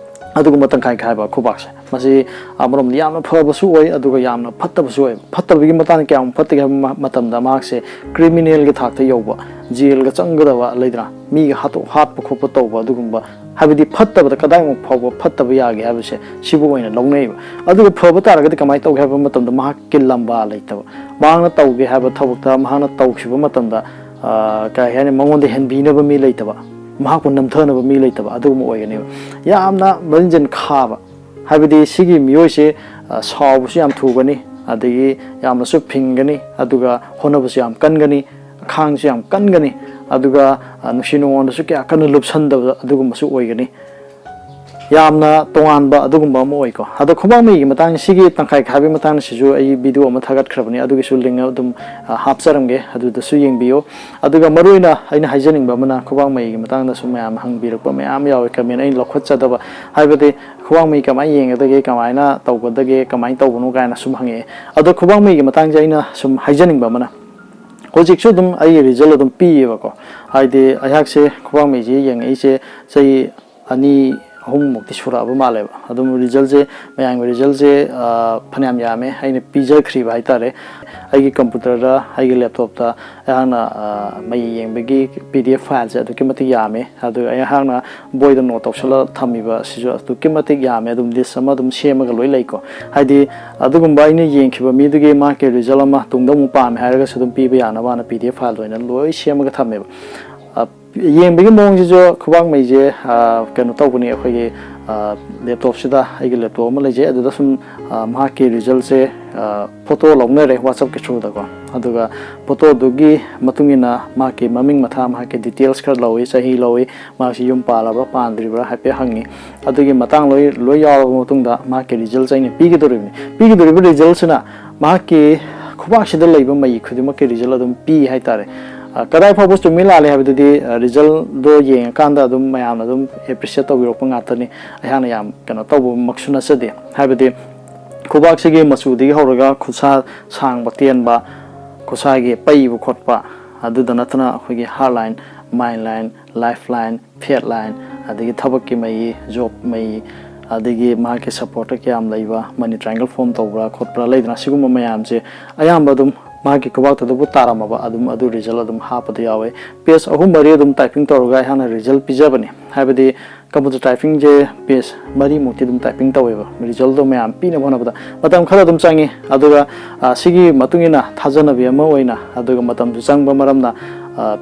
ꯑꯗꯨꯒꯨꯝꯕ ꯇꯪꯈꯥꯏ ꯈꯥꯏꯕ ꯈꯨꯕꯥꯛꯁꯦ, ꯃꯁꯤ ꯑꯃꯔꯣꯝꯗ ꯌꯥꯝꯅ ꯐꯕꯁꯨ ꯑꯣꯏ, ꯑꯗꯨꯒ ꯌꯥꯝꯅ ꯐꯠꯇꯕꯁꯨ ꯑꯣꯏ꯫ ꯐꯠꯇꯕꯒꯤ ꯃꯇꯥꯡꯗ ꯀꯌꯥꯝ ꯐꯠꯇꯒꯦ ꯍꯥꯏꯕ ꯃ-, ꯃꯇꯝꯗ ꯃꯍꯥꯛꯁꯦ ꯀ꯭ꯔꯤꯃꯤꯅꯦꯜꯒꯤ ꯊꯥꯛꯇ ꯌꯧꯕ, ꯖꯦꯜꯒ ꯆꯪꯒꯗꯕ ꯂꯩꯗꯅ, ꯃꯤꯒ ꯍꯥꯠꯇꯣꯛ ꯍꯥꯠꯄ ꯈꯣꯠꯄ ꯇꯧꯕ, ꯑꯗꯨꯒꯨꯝꯕ, ꯍꯥꯏꯕꯗꯤ ꯐꯠꯇꯕꯗ ꯀꯗꯥꯏꯃꯨꯛ ꯐꯥꯎꯕ ꯐꯠꯇꯕ ꯌꯥꯒꯦ ꯍꯥꯏꯕꯁꯦ ꯁꯤꯕꯨ ꯑꯣꯏꯅ ꯂꯧꯅꯩꯌꯦꯕ꯫ ꯑꯗꯨꯒ ꯐꯕ ꯇꯥꯔꯒꯗꯤ ꯀꯃꯥꯏꯅ ꯇꯧꯒꯦ ꯍꯥꯏꯕ ꯃꯇꯝꯗ, ꯃꯍꯥꯛꯀꯤ ꯂꯝꯕꯥ ꯂꯩꯇꯕ, ꯃꯍꯥꯛꯅ ꯇꯧꯒꯦ ꯍꯥꯏꯕ ꯊꯕꯛꯇ ꯃꯍꯥꯛꯅ ꯇꯧꯈꯤꯕ ꯃꯇꯝꯗ, ꯑ, ꯀꯩ ꯍꯥꯏꯅꯤ, ꯃꯉꯣꯟꯗ ꯍꯦꯟꯕꯤꯅꯕ ꯃꯤ ꯂꯩꯇꯕ, ꯃꯍꯥꯛꯄꯨ ꯅꯝꯊꯅꯕ ꯃꯤ ꯂꯩꯇꯕ, ꯑꯗꯨꯒꯨꯝꯕ ꯑꯣꯏꯒꯅꯦꯕ꯫ ꯌꯥꯝꯅ ꯃꯔꯤꯟꯖꯦꯟ ꯈꯥꯕ, ꯍꯥꯏꯕꯗꯤ ꯁꯤꯒꯤ ꯃꯤꯑꯣꯏꯁꯦ, ꯑ, ꯁꯥꯎꯕꯁꯨ ꯌꯥꯝ ꯊꯨꯒꯅꯤ, ꯑꯗꯒꯤ ꯌꯥꯝꯅꯁꯨ ꯐꯤꯡꯒꯅꯤ, ꯑꯗꯨꯒ ꯍꯣꯠꯅꯕꯁꯨ ꯌꯥꯝ ꯀꯟꯒꯅꯤ, ꯈꯥꯡꯁꯨ ꯌꯥꯝ ꯀꯟꯒꯅꯤ, ꯑꯗꯨꯒ, ꯑ, ꯅꯨꯡꯁꯤ ꯅꯨꯡꯉꯣꯟꯗꯁꯨ ꯀꯌꯥ ꯀꯟꯅ ꯂꯨꯞꯁꯟꯗꯕ ꯑꯗꯨꯒꯨꯝꯕꯁꯨ ꯑꯣꯏꯒꯅꯤ꯫ ꯌꯥꯝꯅ ꯇꯣꯉꯥꯟꯕ ꯑꯗꯨꯒꯨꯝꯕ ꯑꯃ ꯑꯣꯏꯀꯣ꯫ ꯑꯗꯣ ꯈꯣꯡꯕꯥꯡ ꯃꯍꯤꯒꯤ ꯃꯇꯥꯡ, ꯁꯤꯒꯤ ꯇꯪꯈꯥꯏ ꯈꯥꯏꯕꯒꯤ ꯃꯇꯥꯡꯗꯁꯤꯁꯨ ꯑꯩ ꯚꯤꯗꯤꯑꯣ ꯑꯃ ꯊꯥꯒꯠꯈ꯭ꯔꯕꯅꯤ, ꯑꯗꯨꯒꯤꯁꯨ ꯂꯤꯡ ꯑꯗꯨꯝ, ꯑ, ꯍꯥꯞꯆꯔꯝꯒꯦ, ꯑꯗꯨꯗꯁꯨ ꯌꯦꯡꯕꯤꯌꯨ꯫ ꯑꯗꯨꯒ ꯃꯔꯨꯑꯣꯏꯅ ꯑꯩꯅ ꯍꯥꯏꯖꯅꯤꯡꯕ ꯑꯃꯅ, ꯈꯣꯡꯕꯥꯡ ꯃꯍꯤꯒꯤ ꯃꯇꯥꯡꯗ ꯁꯨꯝ ꯃꯌꯥꯝ ꯍꯪꯕꯤꯔꯛꯄ ꯃꯌꯥꯝ ꯌꯥꯎꯋꯦ, ꯀꯃꯦꯟ ꯑꯩꯅ ꯂꯧꯈꯠꯆꯗꯕ, ꯍꯥꯏꯕꯗꯤ ꯈꯣꯡꯕꯥꯡ ꯃꯍꯤ ꯀꯃꯥꯏꯅ ꯌꯦꯡꯒꯗꯒꯦ, ꯀꯃꯥꯏꯅ ꯇꯧꯒꯗꯒꯦ, ꯀꯃꯥꯏꯅ ꯇꯧꯕꯅꯣ ꯀꯥꯏꯅ ꯁꯨꯝ ꯍꯪꯉꯛꯑꯦ꯫ ꯑꯗꯣ ꯈꯣꯡꯕꯥꯡ ꯃꯍꯤꯒꯤ ꯃꯇꯥꯡꯁꯦ ꯑꯩꯅ ꯁꯨꯝ ꯍꯥꯏꯖꯅꯤꯡꯕ ꯑꯃꯅ, ꯍꯧꯖꯤꯛꯁꯨ ꯑꯗꯨꯝ ꯑꯩꯒꯤ ꯔꯤꯖꯜ ꯑꯗꯨꯝ ꯄꯤꯌꯦꯕꯀꯣ꯫ ꯍꯥꯏꯗꯤ ꯑꯩꯍꯥꯛꯁꯦ ꯈꯣꯡꯕꯥꯡ ꯃꯍꯤꯁꯦ ꯌꯦꯡꯉꯛꯏꯁꯦ ꯆꯍꯤ ꯑꯅꯤ ꯑꯍꯨꯝꯃꯨꯛꯇꯤ ꯁꯨꯔꯛꯑꯕ ꯃꯥꯜꯂꯦꯕ꯫ ꯑꯗꯨꯝ ꯔꯤꯖꯜꯁꯦ, ꯃꯌꯥꯝꯒꯤ ꯔꯤꯖꯜꯁꯦ, ꯑ, ꯐꯅꯌꯥꯝ ꯌꯥꯝꯃꯦ ꯑꯩꯅ ꯄꯤꯖꯈ꯭ꯔꯤꯕ ꯍꯥꯏꯇꯥꯔꯦ꯫ ꯑꯩꯒꯤ ꯀꯝꯄ꯭ꯌꯨꯇꯔꯗ, ꯑꯩꯒꯤ ꯂꯦꯞꯇꯣꯞꯇ ꯑꯩꯍꯥꯛꯅ, ꯑ, ꯃꯍꯤ ꯌꯦꯡꯕꯒꯤ ꯄꯤ ꯗꯤ ꯑꯦꯐ ꯐꯥꯏꯜꯁꯦ ꯑꯗꯨꯛꯀꯤ ꯃꯇꯤꯛ ꯌꯥꯝꯃꯦ꯫ ꯑꯗꯨꯒ ꯑꯩꯍꯥꯛꯅ ꯕꯣꯏꯗ ꯅꯣꯠ ꯇꯧꯁꯜꯂ ꯊꯝꯃꯤꯕ ꯁꯤꯁꯨ ꯑꯗꯨꯛꯀꯤ ꯃꯇꯤꯛ ꯌꯥꯝꯃꯦ꯫ ꯑꯗꯨꯝ ꯂꯤꯁ ꯑꯃ ꯑꯗꯨꯝ ꯁꯦꯝꯃꯒ ꯂꯣꯏ ꯂꯩꯀꯣ꯫ ꯍꯥꯏꯗꯤ ꯑꯗꯨꯒꯨꯝꯕ ꯑꯩꯅ ꯌꯦꯡꯈꯤꯕ ꯃꯤꯗꯨꯒꯤ ꯃꯥꯒꯤ ꯔꯤꯖꯜ ꯑꯃ ꯇꯨꯡꯗ ꯑꯃꯨꯛ ꯄꯥꯝꯃꯦ ꯍꯥꯏꯔꯒꯁꯨ ꯑꯗꯨꯝ ꯄꯤꯕ ꯌꯥꯅꯕ ꯍꯥꯏꯅ ꯄꯤ ꯗꯤ ꯑꯦꯐ ꯐꯥꯏꯜꯗ ꯑꯣꯏꯅ ꯂꯣꯏ ꯁꯦꯝꯃꯒ ꯊꯝꯃꯦꯕ꯫ ꯑ, ꯌꯦꯡꯕꯒꯤ ꯃꯑꯣꯡꯁꯤꯁꯨ ꯈꯨꯕꯥꯛ ꯃꯩꯁꯦ, ꯑ, ꯀꯩꯅꯣ ꯇꯧꯕꯅꯤ, ꯑꯩꯈꯣꯏꯒꯤ, ꯑ, ꯂꯦꯞꯇꯣꯞꯁꯤꯗ, ꯑꯩꯒꯤ ꯂꯦꯞꯇꯣꯞ ꯑꯃ ꯂꯩꯖꯩ, ꯑꯗꯨꯗ ꯁꯨꯝ, ꯑ, ꯃꯍꯥꯛꯀꯤ ꯔꯤꯖꯜꯁꯦ, ꯑ, ꯐꯣꯇꯣ ꯂꯧꯅꯔꯦ WhatsApp-ꯀꯤ through-ꯗꯀꯣ꯫ ꯑꯗꯨꯒ ꯐꯣꯇꯣꯗꯨꯒꯤ ꯃꯇꯨꯡ ꯏꯟꯅ ꯃꯍꯥꯛꯀꯤ ꯃꯃꯤꯡ ꯃꯊꯥ, ꯃꯍꯥꯛꯀꯤ details ꯈꯔ ꯂꯧꯏ, ꯆꯍꯤ ꯂꯧꯏ, ꯃꯍꯥꯛꯁꯤ ꯌꯨꯝ ꯄꯥꯜꯂꯕ꯭ꯔꯥ ꯄꯥꯟꯗ꯭ꯔꯤꯕ꯭ꯔꯥ ꯍꯥꯏꯐꯦꯠ ꯍꯪꯉꯤ꯫ ꯑꯗꯨꯒꯤ ꯃꯇꯥꯡ ꯂꯣꯏ, ꯂꯣꯏ ꯌꯥꯎꯔꯕ ꯃꯇꯨꯡꯗ ꯃꯍꯥꯛꯀꯤ ꯔꯤꯖꯜꯁꯦ ꯑꯩꯅ ꯄꯤꯒꯗꯧꯔꯤꯕꯅꯤ꯫ ꯄꯤꯒꯗꯧꯔꯤꯕ ꯔꯤꯖꯜꯁꯤꯅ ꯃꯍꯥꯛꯀꯤ ꯈꯨꯕꯥꯛꯁꯤꯗ ꯂꯩꯕ ꯃꯩ ꯈꯨꯗꯤꯡꯃꯛꯀꯤ ꯔꯤꯖꯜ ꯑꯗꯨꯝ ꯄꯤ ꯍꯥꯏꯇꯥꯔꯦ꯫ ꯑ, ꯀꯗꯥꯏ ꯐꯥꯎꯕ ꯆꯨꯝꯃꯤ ꯂꯥꯜꯂꯤ ꯍꯥꯏꯕꯗꯨꯗꯤ, ꯑ, ꯔꯤꯖꯜꯗꯣ ꯌꯦꯡꯉꯀꯥꯟꯗ ꯑꯗꯨꯝ ꯃꯌꯥꯝꯅ ꯑꯗꯨꯝ ꯑꯦꯄ꯭ꯔꯤꯁꯤꯌꯦꯠ ꯇꯧꯕꯤꯔꯛꯄ ꯉꯥꯛꯇꯅꯤ꯫ ꯑꯩꯍꯥꯛꯅ ꯌꯥꯝ ꯀꯩꯅꯣ ꯇꯧꯕꯃꯛꯁꯨ ꯅꯠꯆꯗꯦ꯫ ꯍꯥꯏꯕꯗꯤ ꯈꯨꯕꯥꯛꯁꯤꯒꯤ ꯃꯆꯨꯗꯒꯤ ꯍꯧꯔꯒ ꯈꯨꯠꯁꯥ ꯁꯥꯡꯕ ꯇꯦꯟꯕ, ꯈꯨꯠꯁꯥꯒꯤ ꯄꯩꯕ ꯈꯣꯠꯄ, ꯑꯗꯨꯗ ꯅꯠꯇꯅ ꯑꯩꯈꯣꯏꯒꯤ heart line, mind line, life line, fate line, ꯑꯗꯒꯤ ꯊꯕꯛꯀꯤ ꯃꯩ, job ꯃꯩ, ꯑꯗꯒꯤ ꯃꯍꯥꯛꯀꯤ support-ꯇ ꯀꯌꯥꯝ ꯂꯩꯕ, money triangle form ꯇꯧꯕ꯭ꯔꯥ ꯈꯣꯠꯄ꯭ꯔꯥ, ꯂꯩꯗꯅ ꯁꯤꯒꯨꯝꯕ ꯃꯌꯥꯝꯁꯦ ꯑꯌꯥꯝꯕ ꯑꯗꯨꯝ ꯃꯍꯥꯛꯀꯤ ꯈꯨꯕꯥꯛꯇꯨꯗꯕꯨ ꯇꯥꯔꯝꯃꯕ ꯑꯗꯨꯝ ꯑꯗꯨ ꯔꯤꯖꯜ ꯑꯗꯨꯝ ꯍꯥꯞꯄꯗ ꯌꯥꯎꯋꯦ꯫ ꯄꯦꯖ ꯑꯍꯨꯝ ꯃꯔꯤ ꯑꯗꯨꯝ ꯇꯥꯏꯄꯤꯡ ꯇꯧꯔꯒ ꯑꯩꯍꯥꯛꯅ ꯔꯤꯖꯜ ꯄꯤꯖꯕꯅꯤ꯫ ꯍꯥꯏꯕꯗꯤ ꯀꯝꯄ꯭ꯌꯨꯇꯔ ꯇꯥꯏꯄꯤꯡꯁꯦ ꯄꯦꯖ ꯃꯔꯤꯃꯨꯛꯇꯤ ꯑꯗꯨꯝ ꯇꯥꯏꯄꯤꯡ ꯇꯧꯋꯦꯕ, ꯔꯤꯖꯜꯗꯣ ꯃꯌꯥꯝ ꯄꯤꯅꯕ ꯍꯣꯠꯅꯕꯗ ꯃꯇꯝ ꯈꯔ ꯑꯗꯨꯝ ꯆꯪꯉꯤ꯫ ꯑꯗꯨꯒ, ꯑ, ꯁꯤꯒꯤ ꯃꯇꯨꯡ ꯏꯟꯅ ꯊꯥꯖꯅꯕꯤ ꯑꯃ ꯑꯣꯏꯅ, ꯑꯗꯨꯒ ꯃꯇꯝꯁꯨ ꯆꯪꯕ ꯃꯔꯝꯅ,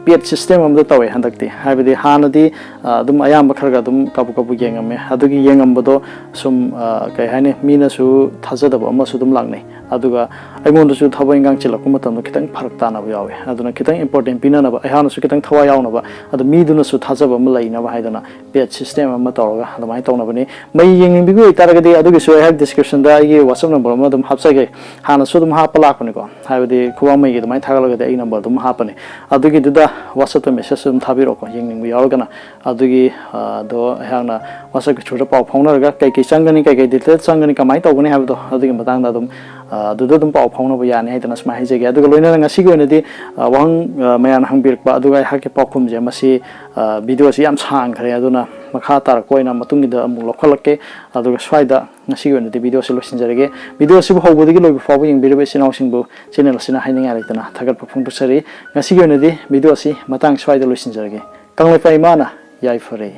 ꯄꯦꯠ ꯁꯤꯁꯇꯦꯝ ꯑꯃꯗ ꯇꯧꯋꯦ ꯍꯟꯗꯛꯇꯤ꯫ ꯍꯥꯏꯕꯗꯤ ꯍꯥꯟꯅꯗꯤ ꯑꯗꯨꯝ ꯑꯌꯥꯝꯕ ꯈꯔꯒ ꯑꯗꯨꯝ ꯀꯥꯕꯨ ꯀꯥꯕꯨ ꯌꯦꯡꯉꯝꯃꯦ꯫ ꯑꯗꯨꯒꯤ ꯌꯦꯡꯉꯝꯕꯗꯣ ꯁꯨꯝ ꯀꯩ ꯍꯥꯏꯅꯤ, ꯃꯤꯅꯁꯨ ꯊꯥꯖꯗꯕ ꯑꯃꯁꯨ ꯑꯗꯨꯝ ꯂꯥꯛꯅꯩ꯫ ꯑꯗꯨꯒ ꯑꯩꯉꯣꯟꯗꯁꯨ ꯊꯕꯛ ꯏꯟꯈꯥꯡ ꯆꯤꯜꯂꯛꯄ ꯃꯇꯝꯗ ꯈꯤꯇꯪ ꯐꯔꯛ ꯇꯥꯅꯕ ꯌꯥꯎꯋꯦ꯫ ꯑꯗꯨꯅ ꯈꯤꯇꯪ ꯏꯝꯄꯣꯔꯇꯦꯟ ꯄꯤꯅꯅꯕ, ꯑꯩꯍꯥꯛꯅꯁꯨ ꯈꯤꯇꯪ ꯊꯋꯥꯏ ꯌꯥꯎꯅꯕ, ꯑꯗꯨ ꯃꯤꯗꯨꯅꯁꯨ ꯊꯥꯖꯕ ꯑꯃ ꯂꯩꯅꯕ ꯍꯥꯏꯗꯅ ꯄꯦꯠ ꯁꯤꯁꯇꯦꯝ ꯑꯃ ꯇꯧꯔꯒ ꯑꯗꯨꯃꯥꯏꯅ ꯇꯧꯅꯕꯅꯤ꯫ ꯃꯩ ꯌꯦꯡꯅꯤꯡꯕꯤꯕ ꯑꯣꯏꯇꯥꯔꯒꯗꯤ ꯑꯗꯨꯒꯤꯁꯨ ꯑꯩꯍꯥꯛ ꯗꯤꯁꯀ꯭ꯔꯤꯞꯁꯟꯗ ꯑꯩꯒꯤ ꯋꯥꯆꯞ ꯅꯝꯕꯔ ꯑꯃ ꯑꯗꯨꯝ ꯍꯥꯞꯆꯒꯦ꯫ ꯍꯥꯟꯅꯁꯨ ꯑꯗꯨꯝ ꯍꯥꯞꯄ ꯂꯥꯛꯄꯅꯤꯀꯣ, ꯍꯥꯏꯕꯗꯤ ꯈꯨꯕꯥꯡ ꯃꯩꯒꯤ ꯑꯗꯨꯃꯥꯏꯅ ꯊꯥꯒꯠꯂꯒꯗꯤ ꯑꯩ ꯅꯝꯕꯔ ꯑꯗꯨꯝ ꯍꯥꯞꯄꯅꯤ꯫ ꯑꯗꯨꯒꯤꯗꯨꯗ ꯋꯥꯆꯞꯇ ꯃꯦꯁꯦꯖ ꯑꯗꯨꯝ ꯊꯥꯕꯤꯔꯛꯑꯣꯀꯣ, ꯌꯦꯡꯅꯤꯡꯕ ꯌꯥꯎꯔꯒꯅ꯫ ꯑꯗꯨꯒꯤ ꯑꯗꯣ ꯑꯩꯍꯥꯛꯅ ꯋꯥꯆꯞꯀꯤ ꯊ꯭ꯔꯨꯗ ꯄꯥꯎ ꯐꯥꯎꯅꯔꯒ ꯀꯩꯀꯩ ꯆꯪꯒꯅꯤ, ꯀꯩꯀꯩ ꯗꯤꯇꯦꯜꯁ ꯆꯪꯒꯅꯤ, ꯀꯃꯥꯏꯅ ꯇꯧꯒꯅꯤ ꯍꯥꯏꯕꯗꯣ ꯑꯗꯨꯒꯤ ꯃꯇꯥꯡꯗ ꯑꯗꯨꯝ ꯑꯗꯨꯗ ꯑꯗꯨꯝ ꯄꯥꯎ ꯐꯥꯎꯅꯕ ꯌꯥꯅꯤ ꯍꯥꯏꯗꯅ ꯁꯨꯃꯥꯏꯅ ꯍꯥꯏꯖꯒꯦ꯫ ꯑꯗꯨꯒ ꯂꯣꯏꯅꯅ ꯉꯁꯤꯒꯤ ꯑꯣꯏꯅꯗꯤ ꯋꯥꯍꯪ ꯃꯌꯥꯝꯅ ꯍꯪꯕꯤꯔꯛꯄ ꯑꯗꯨꯒ ꯑꯩꯍꯥꯛꯀꯤ ꯄꯥꯎꯈꯨꯝꯁꯦ, ꯃꯁꯤ ꯚꯤꯗꯤꯑꯣꯁꯤ ꯌꯥꯝ ꯁꯥꯡꯈ꯭ꯔꯦ꯫ ꯑꯗꯨꯅ ꯃꯈꯥ ꯇꯥꯔꯛꯄ ꯑꯣꯏꯅ ꯃꯇꯨꯡꯒꯤꯗ ꯑꯃꯨꯛ ꯂꯧꯈꯠꯂꯛꯀꯦ꯫ ꯑꯗꯨꯒ ꯁ꯭ꯋꯥꯏꯗ ꯉꯁꯤꯒꯤ ꯑꯣꯏꯅꯗꯤ ꯚꯤꯗꯤꯑꯣꯁꯤ ꯂꯣꯏꯁꯤꯟꯖꯔꯒꯦ꯫ ꯚꯤꯗꯤꯑꯣꯁꯤꯕꯨ ꯍꯧꯕꯗꯒꯤ ꯂꯣꯏꯕ ꯐꯥꯎꯕ ꯌꯦꯡꯕꯤꯔꯤꯕ ꯏꯆꯤꯟ ꯏꯅꯥꯎꯁꯤꯡꯕꯨ ꯆꯦꯅꯦꯜ ꯑꯁꯤꯅ ꯍꯥꯏꯅꯤꯡꯉꯥꯏ ꯂꯩꯇꯅ ꯊꯥꯒꯠꯄ ꯐꯣꯡꯗꯣꯛꯆꯔꯤ꯫ ꯉꯁꯤꯒꯤ ꯑꯣꯏꯅꯗꯤ ꯚꯤꯗꯤꯑꯣ ꯑꯁꯤ ꯃꯇꯥꯡ ꯁ꯭ꯋꯥꯏꯗ ꯂꯣꯏꯁꯤꯟꯖꯔꯒꯦ꯫ ꯀꯪꯂꯩꯄꯥꯛ ꯏꯃꯥꯅ ꯌꯥꯏꯐꯔꯦ꯫